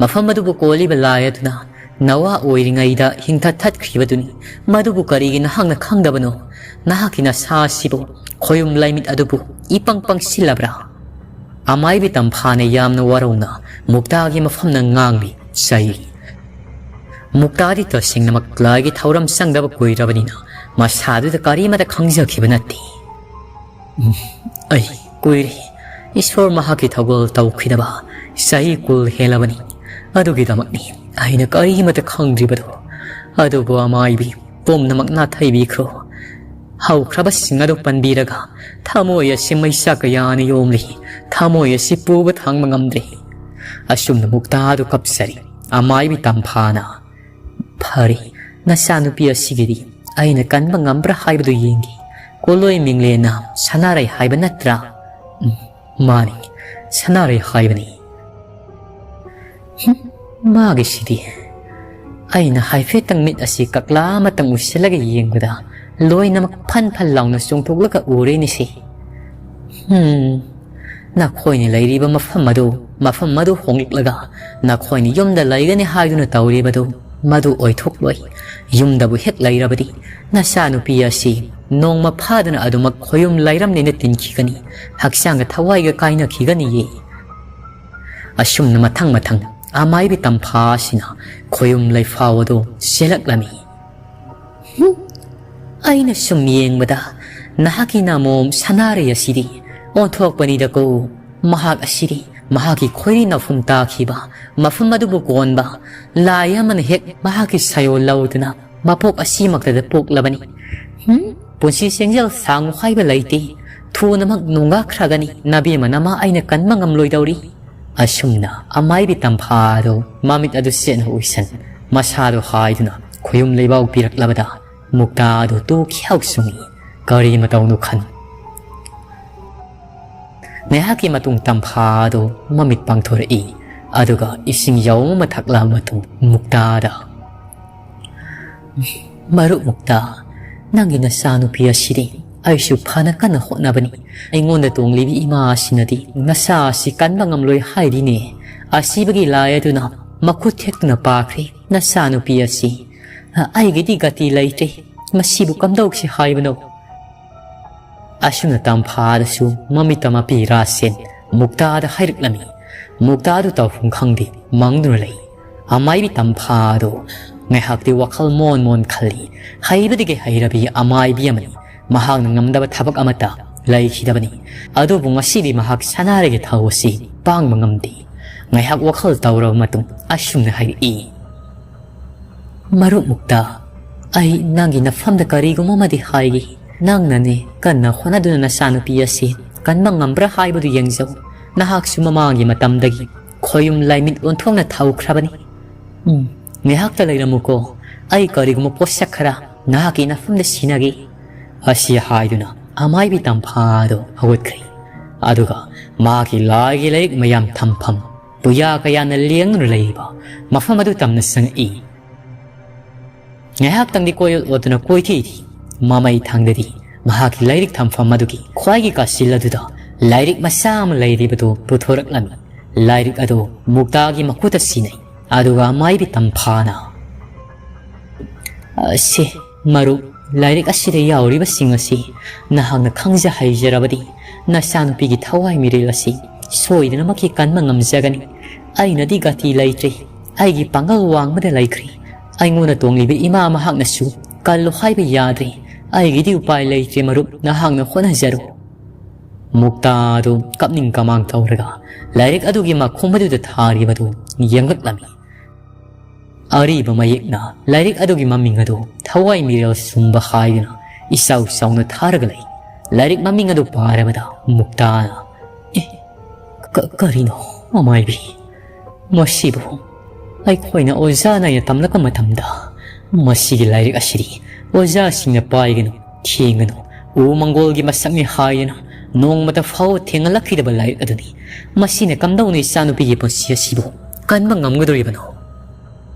ꯃꯐꯝ ꯑꯗꯨꯕꯨ ꯀꯣꯜꯂꯤꯕ ꯂꯥꯏ ꯑꯗꯨꯅ ꯅꯋꯥ ꯑꯣꯏꯔꯤꯉꯩꯗ ꯍꯤꯡꯊꯠ ꯊꯠꯈ꯭ꯔꯤꯕꯗꯨꯅꯤ꯫ ꯃꯗꯨꯕꯨ ꯀꯔꯤꯒꯤ ꯅꯍꯥꯛꯅ ꯈꯪꯗꯕꯅꯣ? ꯅꯍꯥꯛꯀꯤ ꯅꯁꯥ ꯑꯁꯤꯕꯨ ꯈꯣꯌꯨꯝ ꯂꯥꯏꯃꯤꯠ ꯑꯗꯨꯕꯨ ꯏꯄꯪ ꯄꯪꯁꯤꯜꯂꯕ꯭ꯔꯥ?" ꯑꯃꯥꯏꯕꯤ ꯇꯝꯐꯥꯅ ꯌꯥꯝꯅ ꯋꯥꯔꯧꯅ ꯃꯨꯛꯇꯥꯒꯤ ꯃꯐꯝꯅ ꯉꯥꯡꯂꯤ, ꯆꯩꯔꯤ꯫ ꯃꯨꯛꯇꯥꯗꯤ ꯇꯁꯦꯡꯅꯃꯛ ꯂꯥꯏꯒꯤ ꯊꯧꯔꯝ ꯆꯪꯗꯕ ꯀꯨꯏꯔꯕꯅꯤꯅ ꯃꯁꯥꯗꯨꯗ ꯀꯔꯤꯃꯠꯇ ꯈꯪꯖꯈꯤꯕ ꯅꯠꯇꯦ꯫ "ꯎꯝ, ꯑꯩ ꯀꯨꯏꯔꯦ꯫ ꯏꯁꯣꯔ ꯃꯍꯥꯛꯀꯤ ꯊꯧꯒꯜ ꯇꯧꯈꯤꯗꯕ ꯆꯍꯤ ꯀꯨꯟ ꯍꯦꯜꯂꯕꯅꯤ꯫ ꯑꯗꯨꯒꯤꯗꯃꯛꯅꯤ ꯑꯩꯅ ꯀꯔꯤꯃꯠꯇ ꯈꯪꯗ꯭ꯔꯤꯕꯗꯣ꯫ ꯑꯗꯨꯕꯨ ꯑꯃꯥꯏꯕꯤ, ꯄꯨꯝꯅꯃꯛ ꯅꯥꯊꯩꯕꯤꯈ꯭ꯔꯣ꯫ ꯍꯧꯈ꯭ꯔꯕꯁꯤꯡ ꯑꯗꯨ ꯄꯟꯕꯤꯔꯒ ꯊꯃꯣꯏ ꯑꯁꯤ ꯃꯩꯁꯥ ꯀꯌꯥꯅ ꯌꯣꯝꯂꯤ꯫ ꯊꯃꯣꯏ ꯑꯁꯤ ꯄꯨꯕ ꯊꯥꯡꯕ ꯉꯝꯗ꯭ꯔꯦ꯫" ꯑꯁꯨꯝꯅ ꯃꯨꯛꯇꯥꯗꯨ ꯀꯞꯆꯔꯤ꯫ ꯑꯃꯥꯏꯕꯤ ꯇꯝꯐꯥꯅ, "ꯐꯔꯦ, ꯅꯆꯥꯅꯨꯄꯤ ꯑꯁꯤꯒꯤꯗꯤ ꯑꯩꯅ ꯀꯟꯕ ꯉꯝꯕ꯭ꯔꯥ ꯍꯥꯏꯕꯗꯨ ꯌꯦꯡꯒꯦ꯫ ꯀꯣꯂꯣꯏ ꯃꯤꯡꯂꯦꯟꯅ ꯁꯅꯥꯔꯩ ꯍꯥꯏꯕ ꯅꯠꯇ꯭ꯔꯥ?" "ꯎꯝ, ꯃꯥꯅꯤ, ꯁꯅꯥꯔꯩ ꯍꯥꯏꯕꯅꯤ꯫" "ꯍꯨꯝ, ꯃꯥꯒꯤꯁꯤꯗꯤ꯫" ꯑꯩꯅ ꯍꯥꯏꯐꯦꯠꯇꯪ ꯃꯤꯠ ꯑꯁꯤ ꯀꯛꯂꯥ ꯑꯃꯇꯪ ꯎꯏꯁꯤꯜꯂꯒ ꯌꯦꯡꯕꯗ ꯂꯣꯏꯅꯃꯛ ꯐꯟ ꯐꯟ ꯂꯥꯎꯅ ꯆꯣꯡꯊꯣꯛꯂꯒ ꯎꯔꯦꯅꯦꯁꯦ꯫ "ꯍꯨꯝ, ꯅꯈꯣꯏꯅ ꯂꯩꯔꯤꯕ ꯃꯐꯝ ꯑꯗꯨ, ꯃꯐꯝ ꯑꯗꯨ ꯍꯣꯡꯂꯛꯂꯒ ꯅꯈꯣꯏꯅ ꯌꯨꯝꯗ ꯂꯩꯒꯅꯤ ꯍꯥꯏꯗꯨꯅ ꯇꯧꯔꯤꯕꯗꯨ ꯃꯗꯨ ꯑꯣꯏꯊꯣꯛꯂꯣꯏ꯫ ꯌꯨꯝꯗꯕꯨ ꯍꯦꯛ ꯂꯩꯔꯕꯗꯤ ꯅꯆꯥꯅꯨꯄꯤ ꯑꯁꯤ ꯅꯣꯡꯃ ꯐꯥꯗꯅ ꯑꯗꯨꯃꯛ ꯈꯣꯌꯨꯝ ꯂꯥꯏꯔꯝꯅꯦꯅ ꯇꯤꯟꯈꯤꯒꯅꯤ, ꯍꯛꯆꯥꯡꯒ ꯊꯋꯥꯏꯒ ꯀꯥꯏꯅꯈꯤꯒꯅꯤꯌꯦ꯫" ꯑꯁꯨꯝꯅ ꯃꯊꯪ ꯃꯊꯪ ꯑꯃꯥꯏꯕꯤ ꯇꯝꯐꯥ ꯑꯁꯤꯅ ꯈꯣꯌꯨꯝ ꯂꯩꯐꯥꯎ ꯑꯗꯨ ꯆꯦꯜꯂꯛꯂꯝꯃꯤ꯫ "ꯍꯨꯝ, ꯑꯩꯅ ꯁꯨꯝ ꯌꯦꯡꯕꯗ ꯅꯍꯥꯛꯀꯤ ꯅꯥꯃꯣꯝ ꯁꯅꯥꯔꯩ ꯑꯁꯤꯗꯤ ꯑꯣꯟꯊꯣꯛꯄꯅꯤꯗꯀꯣ, ꯃꯍꯥꯛ ꯑꯁꯤꯗꯤ ꯃꯍꯥꯛꯀꯤ ꯈꯣꯏꯔꯤ ꯅꯥꯎꯐꯝ ꯇꯥꯈꯤꯕ ꯃꯐꯝ ꯑꯗꯨꯕꯨ ꯀꯣꯟꯕ ꯂꯥꯏ ꯑꯃꯅ ꯍꯦꯛ ꯃꯍꯥꯛꯀꯤ ꯁꯥꯌꯣꯜ ꯂꯧꯗꯨꯅ ꯃꯄꯣꯛ ꯑꯁꯤꯃꯛꯇꯗ ꯄꯣꯛꯂꯕꯅꯤ꯫ ꯍꯨꯝ, ꯄꯨꯟꯁꯤ ꯆꯦꯡꯖꯦꯜ ꯁꯥꯡꯉꯨ ꯍꯥꯏꯕ ꯂꯩꯇꯦ꯫ ꯊꯨꯅꯃꯛ ꯅꯣꯡꯂꯛꯈ꯭ꯔꯒꯅꯤ, ꯅꯕꯦꯝꯃ ꯅꯃꯥ ꯑꯩꯅ ꯀꯟꯕ ꯉꯝꯂꯣꯏꯗꯧꯔꯤ꯫ ꯑꯁꯨꯝꯅ ꯑꯃꯥꯏꯕꯤ ꯇꯝꯐꯥꯗꯨ ꯃꯃꯤꯠ ꯑꯗꯨ ꯆꯦꯠꯅ ꯎꯏꯁꯟ, ꯃꯁꯥꯗꯨ ꯍꯥꯏꯗꯨꯅ ꯈꯨꯌꯨꯝ ꯂꯩꯕꯥꯎ ꯄꯤꯔꯛꯂꯕꯗ ꯃꯨꯛꯇꯥ ꯑꯗꯨ ꯇꯨ ꯈ꯭ꯌꯥꯎ ꯆꯨꯡꯏ꯫ ꯀꯔꯤ ꯃꯇꯧꯅꯣ ꯈꯟ ꯉꯥꯏꯍꯥꯛꯀꯤ ꯃꯇꯨꯡ ꯇꯝꯐꯥꯗꯨ ꯃꯃꯤꯠ ꯄꯥꯡꯊꯣꯔꯛꯏ꯫ ꯑꯗꯨꯒ ꯏꯁꯤꯡ ꯌꯥꯎꯝ ꯑꯃ ꯊꯛꯂꯕ ꯃꯇꯨꯡ ꯃꯨꯛꯇꯥꯗ, "ꯃꯔꯨꯞ ꯃꯨꯛꯇꯥ, ꯅꯪꯒꯤ ꯅꯆꯥꯅꯨꯄꯤ ꯑꯁꯤꯗꯤ ꯑꯩꯁꯨ ꯐꯅ ꯀꯟꯅ ꯍꯣꯠꯅꯕꯅꯤ꯫ ꯑꯩꯉꯣꯟꯗ ꯇꯣꯡꯂꯤꯕꯤ ꯏꯃꯥ ꯑꯁꯤꯅꯗꯤ ꯅꯆꯥ ꯑꯁꯤ ꯀꯟꯕ ꯉꯝꯂꯣꯏ ꯍꯥꯏꯔꯤꯅꯦ꯫ ꯑꯁꯤꯕꯒꯤ ꯂꯥꯏ ꯑꯗꯨꯅ ꯃꯈꯨꯠ ꯊꯦꯛꯇꯨꯅ ꯄꯥꯈ꯭ꯔꯦ꯫ ꯅꯆꯥꯅꯨꯄꯤ ꯑꯁꯤ ꯑꯩꯒꯤꯗꯤ ꯒꯇꯤ ꯂꯩꯇ꯭ꯔꯦ꯫ ꯃꯁꯤꯕꯨ ꯀꯝꯗꯧꯁꯤ ꯍꯥꯏꯕꯅꯣ?" ꯑꯁꯨꯝꯅ ꯇꯝꯐꯥꯗꯁꯨ ꯃꯃꯤꯠꯇ ꯃꯄꯤ ꯔꯥꯁꯦꯟ ꯃꯨꯛꯇꯥꯗ ꯍꯥꯏꯔꯛꯂꯝꯃꯤ꯫ ꯃꯨꯛꯇꯥꯗꯨ ꯇꯧꯐꯝ ꯈꯪꯗꯦ, ꯃꯪꯗꯨꯅ ꯂꯩ꯫ ꯑꯃꯥꯏꯕꯤ ꯇꯝꯐꯥꯗꯨ ꯉꯥꯏꯍꯥꯛꯇꯤ ꯋꯥꯈꯜ ꯃꯣꯟ ꯃꯣꯟ ꯈꯜꯂꯤ꯫ ꯍꯩꯕꯗꯒꯤ ꯍꯩꯔꯕꯤ ꯑꯃꯥꯏꯕꯤ ꯑꯃꯅꯤ꯫ ꯃꯍꯥꯛꯅ ꯉꯝꯗꯕ ꯊꯕꯛ ꯑꯃꯠꯇ ꯂꯩꯈꯤꯗꯕꯅꯤ꯫ ꯑꯗꯨꯕꯨ ꯉꯁꯤꯗꯤ ꯃꯍꯥꯛ ꯁꯅꯥꯔꯩꯒꯤ ꯊꯧ ꯑꯁꯤ ꯄꯥꯡꯕ ꯉꯝꯗꯦ꯫ ꯉꯥꯏꯍꯥꯛ ꯋꯥꯈꯜ ꯇꯧꯔꯕ ꯃꯇꯨꯡ ꯑꯁꯨꯝꯅ ꯍꯥꯏꯔꯛꯏ, "ꯃꯔꯨꯞ ꯃꯨꯛꯇꯥ, ꯑꯩ ꯅꯪꯒꯤ ꯅꯐꯝꯗ ꯀꯔꯤꯒꯨꯝꯕ ꯑꯃꯗꯤ ꯍꯥꯏꯒꯦ꯫ ꯅꯪꯅꯅꯦ ꯀꯟꯅ ꯍꯣꯠꯅꯗꯨꯅ ꯅꯆꯥꯅꯨꯄꯤ ꯑꯁꯤ ꯀꯟꯕ ꯉꯝꯕ꯭ꯔꯥ ꯍꯥꯏꯕꯗꯨ ꯌꯦꯡꯖꯧ꯫ ꯅꯍꯥꯛꯁꯨ ꯃꯃꯥꯡꯒꯤ ꯃꯇꯝꯗꯒꯤ ꯈꯣꯌꯨꯝ ꯂꯥꯏꯃꯤꯠ ꯑꯣꯟꯊꯣꯛꯅ ꯊꯧꯈ꯭ꯔꯕꯅꯤ꯫ ꯎꯝ, ꯉꯥꯏꯍꯥꯛꯇ ꯂꯩꯔꯝꯃꯨꯀꯣ, ꯑꯩ ꯀꯔꯤꯒꯨꯝꯕ ꯄꯣꯠꯁꯛ ꯈꯔ ꯅꯍꯥꯛꯀꯤ ꯅꯐꯝꯗ ꯁꯤꯟꯅꯒꯦ꯫" ꯑꯁꯤ ꯍꯥꯏꯗꯨꯅ ꯑꯃꯥꯏꯕꯤ ꯇꯝꯐꯥꯗꯨ ꯍꯧꯒꯠꯈ꯭ꯔꯦ꯫ ꯑꯗꯨꯒ ꯃꯍꯥꯛꯀꯤ ꯂꯥꯏꯒꯤ ꯂꯥꯏꯔꯤꯛ ꯃꯌꯥꯝ ꯊꯝꯐꯝ ꯄꯨꯌꯥ ꯀꯌꯥꯅ ꯂꯦꯡꯗꯨꯅ ꯂꯩꯔꯤꯕ ꯃꯐꯝ ꯑꯗꯨ ꯇꯝꯅ ꯆꯪꯉꯛꯏ꯫ ꯉꯥꯏꯍꯥꯛꯇꯪꯗꯤ ꯀꯣꯏ ꯑꯣꯠ ꯑꯣꯠꯇꯨꯅ ꯀꯣꯏꯊꯤ ꯊꯤ꯫ ꯃꯃꯩ ꯊꯪꯗꯗꯤ ꯃꯍꯥꯛꯀꯤ ꯂꯥꯏꯔꯤꯛ ꯊꯝꯐꯝ ꯑꯗꯨꯒꯤ ꯈ꯭ꯋꯥꯏꯒꯤ ꯀꯥꯆꯤꯜ ꯑꯗꯨꯗ ꯂꯥꯏꯔꯤꯛ ꯃꯆꯥ ꯑꯃ ꯂꯩꯔꯤꯕꯗꯨ ꯄꯨꯊꯣꯔꯛꯂꯝꯃꯤ꯫ ꯂꯥꯏꯔꯤꯛ ꯑꯗꯨ ꯃꯨꯛꯇꯥꯒꯤ ꯃꯈꯨꯠꯇ ꯁꯤꯟꯅꯩ꯫ ꯑꯗꯨꯒ ꯑꯃꯥꯏꯕꯤ ꯇꯝꯐꯥꯅ, "ꯑ, ꯁꯦ, ꯃꯔꯨꯞ, ꯂꯥꯏꯔꯤꯛ ꯑꯁꯤꯗ ꯌꯥꯎꯔꯤꯕꯁꯤꯡ ꯑꯁꯤ ꯅꯍꯥꯛꯅ ꯈꯪꯖ ꯍꯩꯖꯔꯕꯗꯤ ꯅꯆꯥꯅꯨꯄꯤꯒꯤ ꯊꯋꯥꯏ ꯃꯤꯔꯦꯜ ꯑꯁꯤ ꯁꯣꯏꯗꯅꯃꯛꯀꯤ ꯀꯟꯕ ꯉꯝꯖꯒꯅꯤ꯫ ꯑꯩꯅꯗꯤ ꯒꯇꯤ ꯂꯩꯇ꯭ꯔꯦ꯫ ꯑꯩꯒꯤ ꯄꯥꯡꯒꯜ ꯋꯥꯡꯃꯗ ꯂꯩꯈ꯭ꯔꯦ꯫ ꯑꯩꯉꯣꯟꯗ ꯇꯣꯡꯂꯤꯕ ꯏꯃꯥ ꯃꯍꯥꯛꯅꯁꯨ ꯀꯜꯂꯨ ꯍꯥꯏꯕ ꯌꯥꯗ꯭ꯔꯦ꯫ ꯑꯩꯒꯤꯗꯤ ꯎꯄꯥꯏ ꯂꯩꯇ꯭ꯔꯦ ꯃꯔꯨꯞ, ꯅꯍꯥꯛꯅ ꯍꯣꯠꯅꯖꯔꯣ꯫" ꯃꯨꯛꯇꯥꯗꯨ ꯀꯞꯅꯤꯡ ꯀꯃꯥꯡ ꯇꯧꯔꯒ ꯂꯥꯏꯔꯤꯛ ꯑꯗꯨꯒꯤ ꯃꯈꯨꯝ ꯑꯗꯨꯗ ꯊꯥꯔꯤꯕꯗꯨ ꯌꯦꯡꯂꯛꯂꯝꯃꯤ꯫ ꯑꯔꯤꯕ ꯃꯌꯦꯛꯅ ꯂꯥꯏꯔꯤꯛ ꯑꯗꯨꯒꯤ ꯃꯃꯤꯡ ꯑꯗꯨ ꯊꯋꯥꯏ ꯃꯤꯔꯦꯜ ꯁꯨꯝꯕ ꯍꯥꯏꯗꯨꯅ ꯏꯆꯥꯎ ꯆꯥꯎꯅ ꯊꯥꯔꯒ ꯂꯩ꯫ ꯂꯥꯏꯔꯤꯛ ꯃꯃꯤꯡ ꯑꯗꯨ ꯄꯥꯔꯕꯗ ꯃꯨꯛꯇꯥꯅ, "ꯑꯦ, ꯀ-, ꯀꯔꯤꯅꯣ, ꯑꯃꯥꯏꯕꯤ? ꯃꯁꯤꯕꯨ ꯑꯩꯈꯣꯏꯅ ꯑꯣꯖꯥ ꯅꯥꯏꯅ ꯇꯝꯂꯛꯄ ꯃꯇꯝꯗ ꯃꯁꯤꯒꯤ ꯂꯥꯏꯔꯤꯛ ꯑꯁꯤꯗꯤ ꯑꯣꯖꯥꯁꯤꯡꯅ ꯄꯥꯏꯒꯅꯨ, ꯊꯦꯡꯒꯅꯨ, ꯎ ꯃꯪꯒꯣꯜꯒꯤ ꯃꯁꯛꯅꯤ ꯍꯥꯏꯗꯨꯅ ꯅꯣꯡꯃꯇ ꯐꯥꯎ ꯊꯦꯡꯍꯜꯂꯛꯈꯤꯗꯕ ꯂꯥꯏꯔꯤꯛ ꯑꯗꯨꯅꯤ꯫ ꯃꯁꯤꯅ ꯀꯝꯗꯧꯅ ꯏꯆꯥꯅꯨꯄꯤꯒꯤ ꯄꯨꯟꯁꯤ ꯑꯁꯤꯕꯨ ꯀꯟꯕ ꯉꯝꯒꯗꯧꯔꯤꯕꯅꯣ?"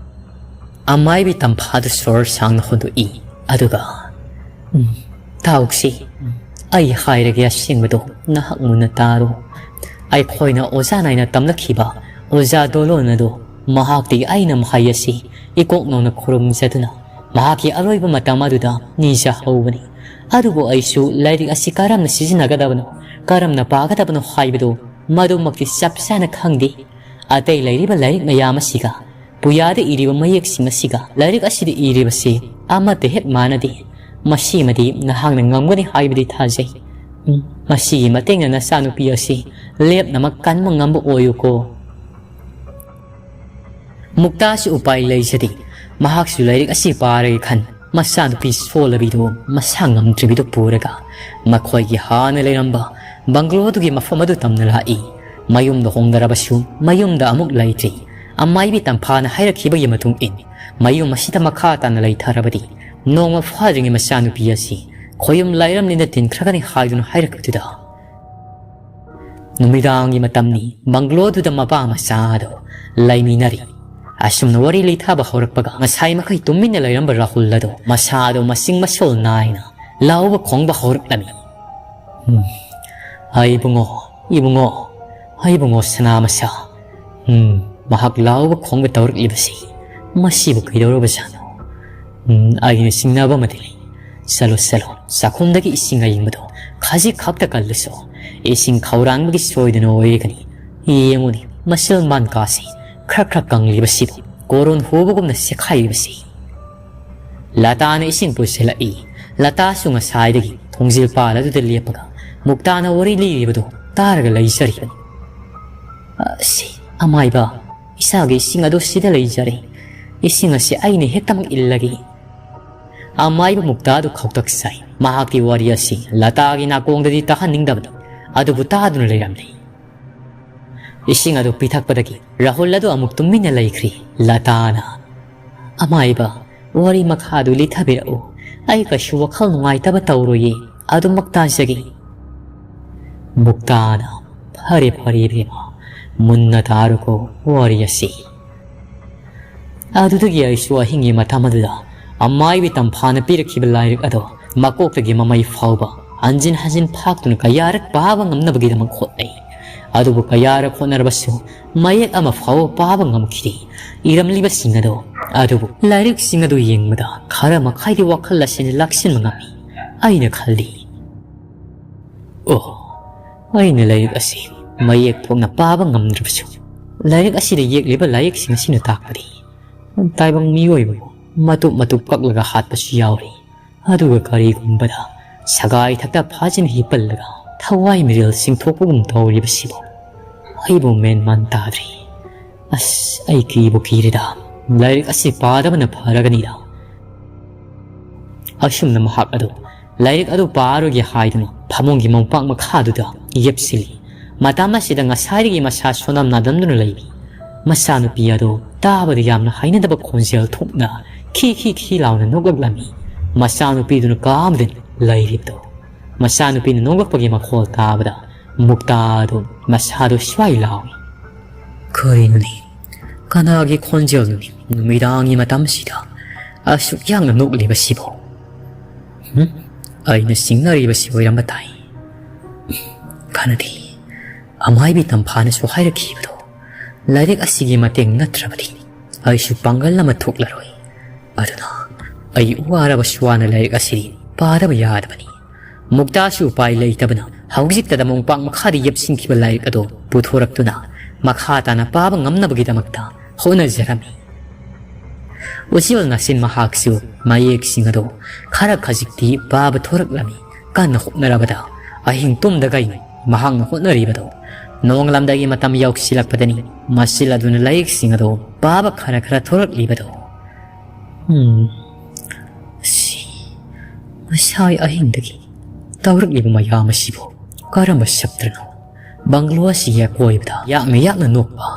ꯑꯃꯥꯏꯕꯤ ꯇꯝꯐꯥꯗꯨ ꯁꯣꯔ ꯁꯥꯡꯅ ꯍꯣꯟꯗꯣꯛꯏ꯫ ꯑꯗꯨꯒ, "ꯎꯝ, ꯇꯥꯎꯁꯤ, ꯑꯩ ꯍꯥꯏꯔꯒꯦ ꯑꯁꯦꯡꯕꯗꯣ ꯅꯍꯥꯛ ꯃꯨꯟꯅ ꯇꯥꯔꯣ꯫ ꯑꯩꯈꯣꯏꯅ ꯑꯣꯖꯥ ꯅꯥꯏꯅ ꯇꯝꯂꯛꯈꯤꯕ ꯑꯣꯖꯥ ꯗꯣꯂꯣꯟ ꯑꯗꯣ, ꯃꯍꯥꯛꯇꯒꯤ ꯑꯩꯅ ꯃꯍꯩ ꯑꯁꯤ ꯏꯀꯣꯛ ꯅꯧꯅ ꯈꯨꯔꯨꯝꯖꯗꯨꯅ ꯃꯍꯥꯛꯀꯤ ꯑꯔꯣꯏꯕ ꯃꯇꯝ ꯑꯗꯨꯗ ꯅꯤꯖꯍꯧꯕꯅꯤ꯫ ꯑꯗꯨꯕꯨ ꯑꯩꯁꯨ ꯂꯥꯏꯔꯤꯛ ꯑꯁꯤ ꯀꯔꯝꯅ ꯁꯤꯖꯤꯟꯅꯒꯗꯕꯅꯣ, ꯀꯔꯝꯅ ꯄꯥꯒꯗꯕꯅꯣ ꯍꯥꯏꯕꯗꯨ ꯃꯗꯨꯃꯛꯇꯤ ꯆꯞ ꯆꯥꯅ ꯈꯪꯗꯦ꯫ ꯑꯇꯩ ꯂꯩꯔꯤꯕ ꯂꯥꯏꯔꯤꯛ ꯃꯌꯥꯝ ꯑꯁꯤꯒ, ꯄꯨꯌꯥꯗ ꯏꯔꯤꯕ ꯃꯌꯦꯛꯁꯤꯡ ꯑꯁꯤꯒ ꯂꯥꯏꯔꯤꯛ ꯑꯁꯤꯗ ꯏꯔꯤꯕꯁꯤ ꯑꯃꯠꯇ ꯍꯦꯛ ꯃꯥꯟꯅꯗꯦ꯫ ꯃꯁꯤꯃꯗꯤ ꯅꯍꯥꯛꯅ ꯉꯝꯒꯅꯤ ꯍꯥꯏꯕꯗꯤ ꯊꯥꯖꯩ꯫ ꯎꯝ, ꯃꯁꯤꯒꯤ ꯃꯇꯦꯡꯅ ꯅꯆꯥꯅꯨꯄꯤ ꯑꯁꯤ ꯂꯦꯞꯅꯃꯛ ꯀꯟꯕ ꯉꯝꯕ ꯑꯣꯏꯌꯨꯀꯣ꯫ ꯃꯨꯛꯇꯥꯁꯨ ꯎꯄꯥꯏ ꯂꯩꯖꯗꯦ꯫ ꯃꯍꯥꯛꯁꯨ ꯂꯥꯏꯔꯤꯛ ꯑꯁꯤ ꯄꯥꯔꯒꯦ ꯈꯟ ꯃꯆꯥꯅꯨꯄꯤ ꯁꯣꯜꯂꯕꯤꯗꯨ ꯃꯁꯥ ꯉꯝꯗ꯭ꯔꯤꯕꯤꯗꯨ ꯄꯨꯔꯒ ꯃꯈꯣꯏꯒꯤ ꯍꯥꯟꯅ ꯂꯩꯔꯝꯕ ꯕꯪꯒ꯭ꯂꯣꯗꯨꯒꯤ ꯃꯐꯝ ꯑꯗꯨ ꯇꯝꯅ ꯂꯥꯛꯏ꯫ ꯃꯌꯨꯝꯗ ꯍꯣꯡꯗꯔꯕꯁꯨ ꯃꯌꯨꯝꯗ ꯑꯃꯨꯛ ꯂꯩꯇ꯭ꯔꯤ꯫ ꯑꯃꯥꯏꯕꯤ ꯇꯝꯐꯥꯅ ꯍꯥꯏꯔꯛꯈꯤꯕꯒꯤ ꯃꯇꯨꯡ ꯏꯟ ꯃꯌꯨꯝ ꯑꯁꯤꯗ ꯃꯈꯥ ꯇꯥꯅ ꯂꯩꯊꯔꯕꯗꯤ ꯅꯣꯡꯃ ꯐꯥꯗ꯭ꯔꯤꯉꯩ ꯃꯆꯥꯅꯨꯄꯤ ꯑꯁꯤ ꯈꯣꯌꯨꯝ ꯂꯥꯏꯔꯝꯂꯤꯅ ꯇꯤꯟꯈ꯭ꯔꯒꯅꯤ ꯍꯥꯏꯗꯨꯅ ꯍꯥꯏꯔꯛꯄꯗꯨꯗ ꯅꯨꯃꯤꯗꯥꯡꯒꯤ ꯃꯇꯝꯅꯤ꯫ ꯕꯪꯒ꯭ꯂꯣꯗꯨꯗ ꯃꯄꯥ ꯃꯆꯥ ꯑꯗꯨ ꯂꯩꯃꯤꯟꯅꯔꯤ꯫ ꯑꯁꯨꯝꯅ ꯋꯥꯔꯤ ꯂꯩꯊꯥꯕ ꯍꯧꯔꯛꯄꯒ ꯉꯁꯥꯏ ꯃꯈꯩ ꯇꯨꯃꯤꯟꯅ ꯂꯩꯔꯝꯕ ꯔꯥꯍꯨꯜ ꯑꯗꯨ ꯃꯁꯥꯗꯨ ꯃꯆꯤꯡ ꯃꯁꯨꯜ ꯅꯥꯏꯅ ꯂꯥꯎꯕ ꯈꯣꯡꯕ ꯍꯧꯔꯛꯂꯝꯃꯤ꯫ "ꯎꯝ, ꯑꯩ ꯏꯕꯨꯡꯉꯣ, ꯏꯕꯨꯡꯉꯣ, ꯑꯩ ꯏꯕꯨꯡꯉꯣ ꯁꯅꯥ ꯃꯁꯥ꯫ ꯎꯝ, ꯃꯍꯥꯛ ꯂꯥꯎꯕ ꯈꯣꯡꯕ ꯇꯧꯔꯛꯂꯤꯕꯁꯤ ꯃꯁꯤꯕꯨ ꯀꯩꯗꯧꯔꯕꯖꯥꯠꯅꯣ? ꯎꯝ, ꯑꯩꯅ ꯆꯤꯡꯅꯕ ꯑꯃꯗꯤ ꯂꯩ꯫ ꯆꯠꯂꯣ, ꯆꯠꯂꯣ, ꯆꯥꯛꯈꯨꯝꯗꯒꯤ ꯏꯁꯤꯡ ꯑꯌꯤꯡꯕꯗꯣ ꯈꯖꯤꯛ ꯈꯛꯇ ꯀꯜꯂꯨꯁꯣ꯫ ꯏꯁꯤꯡ ꯈꯧꯔꯥꯡꯕꯒꯤ ꯁꯣꯏꯗꯅ ꯑꯣꯏꯔꯒꯅꯤ꯫ ꯌꯦꯡꯉꯨꯅꯦ, ꯃꯁꯜ ꯃꯥꯟꯀꯥꯁꯤ ꯈꯔ ꯈꯔ ꯀꯪꯂꯤꯕꯁꯤꯕꯨ, ꯀꯣꯔꯣꯟ ꯍꯨꯕꯒꯨꯝꯅ ꯆꯦꯈꯥꯏꯔꯤꯕꯁꯤ꯫" ꯂꯇꯥꯅ ꯏꯁꯤꯡ ꯄꯨꯁꯤꯜꯂꯛꯏ꯫ ꯂꯇꯥꯁꯨ ꯉꯁꯥꯏꯗꯒꯤ ꯊꯣꯡꯖꯤꯜ ꯄꯥꯜ ꯑꯗꯨꯗ ꯂꯦꯞꯄꯒ ꯃꯨꯛꯇꯥꯅ ꯋꯥꯔꯤ ꯂꯤꯔꯤꯕꯗꯨ ꯇꯥꯔꯒ ꯂꯩꯖꯔꯤꯕꯅꯤ꯫ "ꯑ, ꯁꯤ, ꯑꯃꯥꯏꯕ, ꯏꯁꯥꯒꯤ ꯏꯁꯤꯡ ꯑꯗꯨ ꯁꯤꯗ ꯂꯩꯖꯔꯦ꯫ ꯏꯁꯤꯡ ꯑꯁꯤ ꯑꯩꯅ ꯍꯦꯛꯇꯃꯛ ꯏꯜꯂꯒꯦ꯫" ꯑꯃꯥꯏꯕ ꯃꯨꯛꯇꯥ ꯑꯗꯨ ꯈꯧꯇꯛ ꯆꯥꯏ꯫ ꯃꯍꯥꯛꯀꯤ ꯋꯥꯔꯤ ꯑꯁꯤ ꯂꯇꯥꯒꯤ ꯅꯥꯀꯣꯡꯗꯗꯤ ꯇꯥꯍꯟꯅꯤꯡꯗꯕꯅꯤ, ꯑꯗꯨꯕꯨ ꯇꯥꯗꯨꯅ ꯂꯩꯔꯝꯂꯦ꯫ ꯏꯁꯤꯡ ꯑꯗꯨ ꯄꯤꯊꯛꯄꯗꯒꯤ ꯔꯥꯍꯨꯜ ꯑꯗꯨ ꯑꯃꯨꯛ ꯇꯨꯃꯤꯟꯅ ꯂꯩꯈ꯭ꯔꯤ꯫ ꯂꯇꯥꯅ, "ꯑꯃꯥꯏꯕ, ꯋꯥꯔꯤ ꯃꯈꯥ ꯑꯗꯨ ꯂꯤꯊꯕꯤꯔꯛꯎ꯫ ꯑꯩ ꯀꯩꯁꯨ ꯋꯥꯈꯜ ꯅꯨꯡꯉꯥꯏꯇꯕ ꯇꯧꯔꯣꯏꯌꯦ꯫ ꯑꯗꯨꯃꯛ ꯇꯥꯖꯒꯦ꯫" ꯃꯨꯛꯇꯥꯅ, "ꯐꯔꯦ, ꯐꯔꯦ, ꯏꯕꯦꯝꯃ, ꯃꯨꯟꯅ ꯇꯥꯔꯨꯀꯣ ꯋꯥꯔꯤ ꯑꯁꯤ꯫" ꯑꯗꯨꯗꯒꯤ ꯑꯩꯁꯨ ꯑꯍꯤꯡꯒꯤ ꯃꯇꯝ ꯑꯗꯨꯗ ꯑꯃꯥꯏꯕꯤ ꯇꯝꯐꯥꯅ ꯄꯤꯔꯛꯈꯤꯕ ꯂꯥꯏꯔꯤꯛ ꯑꯗꯣ ꯃꯀꯣꯛꯇꯒꯤ ꯃꯃꯩ ꯐꯥꯎꯕ ꯍꯟꯖꯤꯟ ꯍꯟꯖꯤꯟ ꯐꯥꯛꯇꯨꯅ ꯀꯌꯥꯔꯛ ꯄꯥꯕ ꯉꯝꯅꯕꯒꯤꯗꯃꯛ ꯍꯣꯠꯅꯩ꯫ ꯑꯗꯨꯕꯨ ꯀꯌꯥꯔꯛ ꯍꯣꯠꯅꯔꯕꯁꯨ ꯃꯌꯦꯛ ꯑꯃ ꯐꯥꯎꯕ ꯄꯥꯕ ꯉꯝꯈꯤꯗꯦ꯫ ꯏꯔꯝꯂꯤꯕꯁꯤꯡ ꯑꯗꯣ, ꯑꯗꯨꯕꯨ ꯂꯥꯏꯔꯤꯛꯁꯤꯡ ꯑꯗꯨ ꯌꯦꯡꯕꯗ ꯈꯔ ꯃꯈꯩꯗꯤ ꯋꯥꯈꯜ ꯂꯧꯁꯤꯡ ꯂꯥꯛꯁꯤꯟꯕ ꯉꯝꯃꯤ꯫ ꯑꯩꯅ ꯈꯜꯂꯤ, "ꯑꯣ, ꯑꯩꯅ ꯂꯥꯏꯔꯤꯛ ꯑꯁꯤ ꯃꯌꯦꯛ ꯊꯣꯛꯅ ꯄꯥꯕ ꯉꯝꯗ꯭ꯔꯕꯁꯨ, ꯂꯥꯏꯔꯤꯛ ꯑꯁꯤꯗ ꯌꯦꯛꯂꯤꯕ ꯂꯥꯏꯌꯦꯛꯁꯤꯡ ꯑꯁꯤꯅ ꯇꯥꯛꯄꯗꯤ ꯇꯥꯏꯕꯪ ꯃꯤꯑꯣꯏꯕꯕꯨ ꯃꯇꯨꯞ ꯃꯇꯨꯞ ꯀꯛꯂꯒ ꯍꯥꯠꯄꯁꯨ ꯌꯥꯎꯔꯤ꯫ ꯑꯗꯨꯒ ꯀꯔꯤꯒꯨꯝꯕꯗ ꯁꯒꯥꯏ ꯊꯛꯇ ꯐꯥꯖꯤꯟ ꯍꯤꯞꯄꯜꯂꯒ ꯊꯋꯥꯏ ꯃꯤꯔꯦꯜ ꯆꯤꯡꯊꯣꯛꯄꯒꯨꯝ ꯇꯧꯔꯤꯕꯁꯤꯕꯨ ꯑꯩꯕꯨ ꯃꯦꯟ ꯃꯥꯟ ꯇꯥꯗ꯭ꯔꯤ꯫ ꯑꯁ, ꯑꯩ ꯀꯤꯕꯨ ꯀꯤꯔꯦꯗ꯫ ꯂꯥꯏꯔꯤꯛ ꯑꯁꯤ ꯄꯥꯗꯕꯅ ꯐꯔꯒꯅꯤꯗ꯫" ꯑꯁꯨꯝꯅ ꯃꯍꯥꯛ ꯑꯗꯨ ꯂꯥꯏꯔꯤꯛ ꯑꯗꯨ ꯄꯥꯔꯣꯏꯒꯦ ꯍꯥꯏꯗꯨꯅ ꯐꯃꯨꯡꯒꯤ ꯃꯣꯝꯄꯥꯛ ꯃꯈꯥꯗꯨꯗ ꯌꯦꯞꯁꯤꯜꯂꯤ꯫ ꯃꯇꯝ ꯑꯁꯤꯗ ꯉꯁꯥꯏꯗꯒꯤ ꯃꯁꯥ ꯁꯣꯟꯅꯝ ꯅꯥꯗꯝꯗꯨꯅ ꯂꯩꯕꯤ ꯃꯆꯥꯅꯨꯄꯤ ꯑꯗꯨ ꯇꯥꯕꯗ ꯌꯥꯝꯅ ꯍꯩꯅꯗꯕ ꯈꯣꯟꯖꯦꯜ ꯊꯣꯛꯅ ꯈꯤ ꯈꯤ ꯈꯤ ꯂꯥꯎꯅ ꯅꯣꯛꯂꯛꯂꯝꯃꯤ꯫ ꯃꯆꯥꯅꯨꯄꯤꯗꯨꯅ ꯀꯥ ꯑꯃꯗ ꯂꯩꯔꯤꯕꯗꯨ꯫ ꯃꯆꯥꯅꯨꯄꯤꯅ ꯅꯣꯛꯂꯛꯄꯒꯤ ꯃꯈꯣꯜ ꯇꯥꯕꯗ ꯃꯨꯛꯇꯥꯗꯨ ꯃꯁꯥꯗꯨ ꯁ꯭ꯋꯥꯏ ꯂꯥꯎꯏ꯫ "ꯀꯔꯤꯅꯣꯅꯦ? ꯀꯅꯥꯒꯤ ꯈꯣꯟꯖꯦꯜꯅꯣꯅꯦ ꯅꯨꯃꯤꯗꯥꯡꯒꯤ ꯃꯇꯝꯁꯤꯗ ꯑꯁꯨꯛ ꯌꯥꯝꯅ ꯅꯣꯛꯂꯤꯕꯁꯤꯕꯣ? ꯍꯨꯝ? ꯑꯩꯅ ꯆꯤꯡꯅꯔꯤꯕꯁꯤ ꯑꯣꯏꯔꯝꯕ ꯇꯥꯏ꯫" ꯐꯅꯗꯤ ꯑꯃꯥꯏꯕꯤ ꯇꯝꯐꯥꯅꯁꯨ ꯍꯥꯏꯔꯛꯈꯤꯕꯗꯣ, ꯂꯥꯏꯔꯤꯛ ꯑꯁꯤꯒꯤ ꯃꯇꯦꯡ ꯅꯠꯇ꯭ꯔꯕꯗꯤ ꯑꯩꯁꯨ ꯄꯥꯡꯒꯜ ꯑꯃ ꯊꯣꯛꯂꯔꯣꯏ꯫ ꯑꯗꯨꯅ ꯑꯩ ꯋꯥꯔꯕꯁꯨ ꯋꯥꯅ ꯂꯥꯏꯔꯤꯛ ꯑꯁꯤꯗꯤ ꯄꯥꯗꯕ ꯌꯥꯗꯕꯅꯤ꯫ ꯃꯨꯛꯇꯥꯁꯨ ꯎꯄꯥꯏ ꯂꯩꯇꯕꯅ ꯍꯧꯖꯤꯛꯇꯗ ꯃꯣꯝꯄꯥꯛ ꯃꯈꯥꯗ ꯌꯦꯞꯁꯤꯟꯈꯤꯕ ꯂꯥꯏꯔꯤꯛ ꯑꯗꯣ ꯄꯨꯊꯣꯔꯛꯇꯨꯅ ꯃꯈꯥ ꯇꯥꯅ ꯄꯥꯕ ꯉꯝꯅꯕꯒꯤꯗꯃꯛꯇ ꯍꯣꯠꯅꯖꯔꯝꯃꯤ꯫ ꯎꯆꯦꯜ ꯅꯥꯆꯤꯟ ꯃꯍꯥꯛꯁꯨ ꯃꯌꯦꯛꯁꯤꯡ ꯑꯗꯣ ꯈꯔ ꯈꯖꯤꯛꯇꯤ ꯄꯥꯕ ꯊꯣꯔꯛꯂꯝꯃꯤ꯫ ꯀꯟꯅ ꯍꯣꯠꯅꯔꯕꯗ ꯑꯍꯤꯡ ꯇꯨꯝꯗꯈꯩ ꯃꯍꯥꯛꯅ ꯍꯣꯠꯅꯔꯤꯕꯗꯨ ꯅꯣꯡꯉꯥꯜꯂꯝꯗꯥꯏꯒꯤ ꯃꯇꯝ ꯌꯧꯁꯤꯜꯂꯛꯄꯗꯅꯤ ꯃꯆꯤꯜ ꯑꯗꯨꯅ ꯂꯥꯏꯔꯤꯛꯁꯤꯡ ꯑꯗꯨ ꯄꯥꯕ ꯈꯔ ꯈꯔ ꯊꯣꯔꯛꯂꯤꯕꯗꯨ꯫ ꯎꯝ, ꯁꯤ ꯉꯁꯥꯏ ꯑꯍꯤꯡꯗꯒꯤ ꯇꯧꯔꯛꯂꯤꯕ ꯃꯌꯥꯝ ꯑꯁꯤꯕꯨ ꯀꯔꯝꯕ ꯁꯛꯇ꯭ꯔꯅꯣ? ꯕꯪꯒ꯭ꯂꯣ ꯑꯁꯤꯒꯤ ꯑꯀꯣꯏꯕꯗ ꯌꯥꯛꯅ ꯌꯥꯛꯅ ꯅꯣꯛꯄ,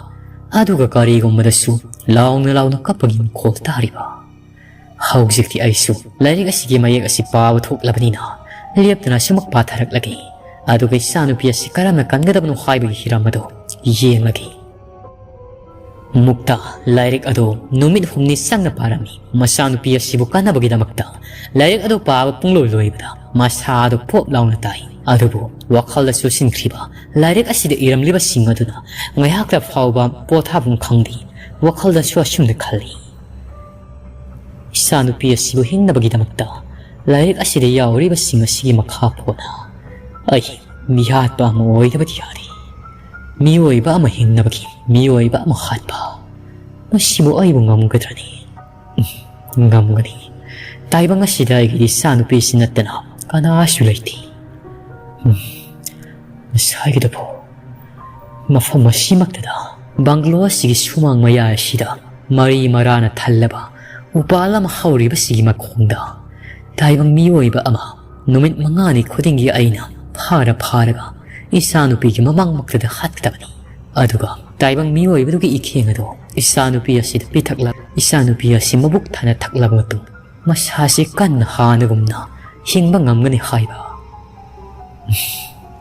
ꯑꯗꯨꯒ ꯀꯔꯤꯒꯨꯝꯕꯗꯁꯨ ꯂꯥꯎꯅ ꯂꯥꯎꯅ ꯀꯞꯄꯒꯤ ꯃꯈꯣꯜ ꯇꯥꯔꯤꯕ꯫ ꯍꯧꯖꯤꯛꯇꯤ ꯑꯩꯁꯨ ꯂꯥꯏꯔꯤꯛ ꯑꯁꯤꯒꯤ ꯃꯌꯦꯛ ꯑꯁꯤ ꯄꯥꯕ ꯊꯣꯛꯂꯕꯅꯤꯅ ꯂꯦꯞꯇꯅ ꯁꯨꯝꯃꯛ ꯄꯥꯊꯔꯛꯂꯒꯦ꯫ ꯑꯗꯨꯒ ꯏꯆꯥꯅꯨꯄꯤ ꯑꯁꯤ ꯀꯔꯝꯅ ꯀꯟꯒꯗꯕꯅꯣ ꯍꯥꯏꯕꯒꯤ ꯍꯤꯔꯝ ꯑꯗꯨ ꯌꯦꯡꯂꯒꯦ꯫ ꯃꯨꯛꯇ ꯂꯥꯏꯔꯤꯛ ꯑꯗꯨ ꯅꯨꯃꯤꯠ ꯍꯨꯝꯅꯤ ꯆꯪꯅ ꯄꯥꯔꯝꯃꯤ꯫ ꯃꯆꯥꯅꯨꯄꯤ ꯑꯁꯤꯕꯨ ꯀꯟꯅꯕꯒꯤꯗꯃꯛꯇ ꯂꯥꯏꯔꯤꯛ ꯑꯗꯨ ꯄꯥꯕ ꯄꯨꯡꯂꯣꯏ ꯂꯣꯏꯕꯗ ꯃꯁꯥ ꯑꯗꯨ ꯄꯣꯞ ꯂꯥꯎꯅ ꯇꯥꯏ꯫ ꯑꯗꯨꯕꯨ ꯋꯥꯈꯜꯗ ꯆꯨꯁꯤꯟꯈ꯭ꯔꯤꯕ ꯂꯥꯏꯔꯤꯛ ꯑꯁꯤꯗ ꯏꯔꯝꯂꯤꯕꯁꯤꯡ ꯑꯗꯨꯅ ꯉꯥꯏꯍꯥꯛꯇ ꯐꯥꯎꯕ ꯄꯣꯊꯥꯐꯝ ꯈꯪꯗꯦ꯫ ꯋꯥꯈꯜꯗꯁꯨ ꯑꯁꯨꯝꯅ ꯈꯜꯂꯤ, ꯏꯆꯥꯅꯨꯄꯤ ꯑꯁꯤꯕꯨ ꯍꯤꯡꯅꯕꯒꯤꯗꯃꯛꯇ ꯂꯥꯏꯔꯤꯛ ꯑꯁꯤꯗ ꯌꯥꯎꯔꯤꯕꯁꯤꯡ ꯑꯁꯤꯒꯤ ꯃꯈꯥ ꯄꯣꯟꯅ ꯑꯩ ꯃꯤꯍꯥꯠꯄ ꯑꯃ ꯑꯣꯏꯗꯕꯗꯤ ꯌꯥꯗꯦ꯫ ꯃꯤꯑꯣꯏꯕ ꯑꯃ ꯍꯤꯡꯅꯕꯒꯤ ꯃꯤꯑꯣꯏꯕ ꯑꯃ ꯍꯥꯠꯄ, ꯃꯁꯤꯕꯨ ꯑꯩꯕꯨ ꯉꯝꯒꯗ꯭ꯔꯅꯤ? ꯎꯝ, ꯉꯝꯒꯅꯤ꯫ ꯇꯥꯏꯕꯪ ꯑꯁꯤꯗ ꯑꯩꯒꯤ ꯏꯆꯥꯅꯨꯄꯤꯁꯤ ꯅꯠꯇꯅ ꯀꯅꯥꯁꯨ ꯂꯩꯇꯦ꯫ ꯎꯝ, ꯉꯁꯥꯏꯒꯤꯗꯨꯕꯨ ꯃꯐꯝ ꯑꯁꯤꯃꯛꯇꯗ, ꯕꯪꯒ꯭ꯂꯣ ꯑꯁꯤꯒꯤ ꯁꯨꯃꯥꯡ ꯃꯌꯥꯏ ꯑꯁꯤꯗ ꯃꯔꯤ ꯃꯔꯥꯅ ꯊꯜꯂꯕ ꯎꯄꯥꯜ ꯑꯃ ꯍꯧꯔꯤꯕꯁꯤꯒꯤ ꯃꯈꯣꯡꯗ ꯇꯥꯏꯕꯪ ꯃꯤꯑꯣꯏꯕ ꯑꯃ ꯅꯨꯃꯤꯠ ꯃꯉꯥꯅꯤ ꯈꯨꯗꯤꯡꯒꯤ ꯑꯩꯅ ꯐꯥꯔ ꯐꯥꯔꯒ ꯏꯆꯥꯅꯨꯄꯤꯒꯤ ꯃꯃꯥꯡꯃꯛꯇꯗ ꯍꯥꯠꯀꯗꯕꯅꯤ꯫ ꯑꯗꯨꯒ ꯇꯥꯏꯕꯪ ꯃꯤꯑꯣꯏꯕꯗꯨꯒꯤ ꯏꯈꯦꯡ ꯑꯗꯨ ꯏꯆꯥꯅꯨꯄꯤ ꯑꯁꯤꯗ ꯄꯤꯊꯛꯂ, ꯏꯆꯥꯅꯨꯄꯤ ꯑꯁꯤ ꯃꯕꯨꯛ ꯊꯟꯅ ꯊꯛꯂꯕ ꯃꯇꯨꯡ ꯃꯁꯥꯁꯤ ꯀꯟꯅ ꯍꯥꯟꯅꯒꯨꯝꯅ ꯍꯤꯡꯕ ꯉꯝꯒꯅꯤ ꯍꯥꯏꯕ꯫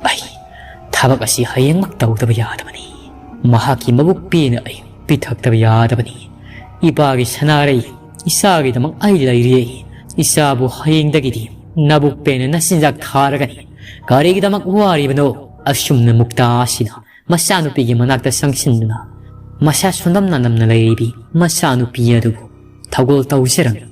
ꯑꯩ ꯊꯕꯛ ꯑꯁꯤ ꯍꯌꯦꯡꯃꯛ ꯇꯧꯗꯕ ꯌꯥꯗꯕꯅꯤ꯫ ꯃꯍꯥꯛꯀꯤ ꯃꯕꯨꯛ ꯄꯦꯟꯅ ꯑꯩ ꯄꯤꯊꯛꯇꯕ ꯌꯥꯗꯕꯅꯤ꯫ ꯏꯄꯥꯒꯤ ꯁꯅꯥꯔꯩ, ꯏꯆꯥꯒꯤꯗꯃꯛ ꯑꯩ ꯂꯩꯔꯤ꯫ ꯏꯆꯥꯕꯨ ꯍꯌꯦꯡꯗꯒꯤꯗꯤ ꯅꯕꯨꯛ ꯄꯦꯟꯅ ꯅꯆꯤꯟꯖꯥꯛ ꯊꯥꯔꯒꯅꯤ꯫ ꯀꯔꯤꯒꯤꯗꯃꯛ ꯋꯥꯔꯤꯕꯅꯣ? ꯑꯁꯨꯝꯅ ꯃꯨꯛꯇꯥ ꯑꯁꯤꯅ ꯃꯆꯥꯅꯨꯄꯤꯒꯤ ꯃꯅꯥꯛꯇ ꯆꯪꯁꯤꯟꯗꯨꯅ ꯃꯁꯥ ꯁꯣꯟꯗꯝ ꯅꯥꯟꯗꯝꯅ ꯂꯩꯔꯤꯕꯤ ꯃꯆꯥꯅꯨꯄꯤ ꯑꯗꯨꯕꯨ ꯊꯧꯒꯜ ꯇꯧꯖꯔꯝꯃꯤ꯫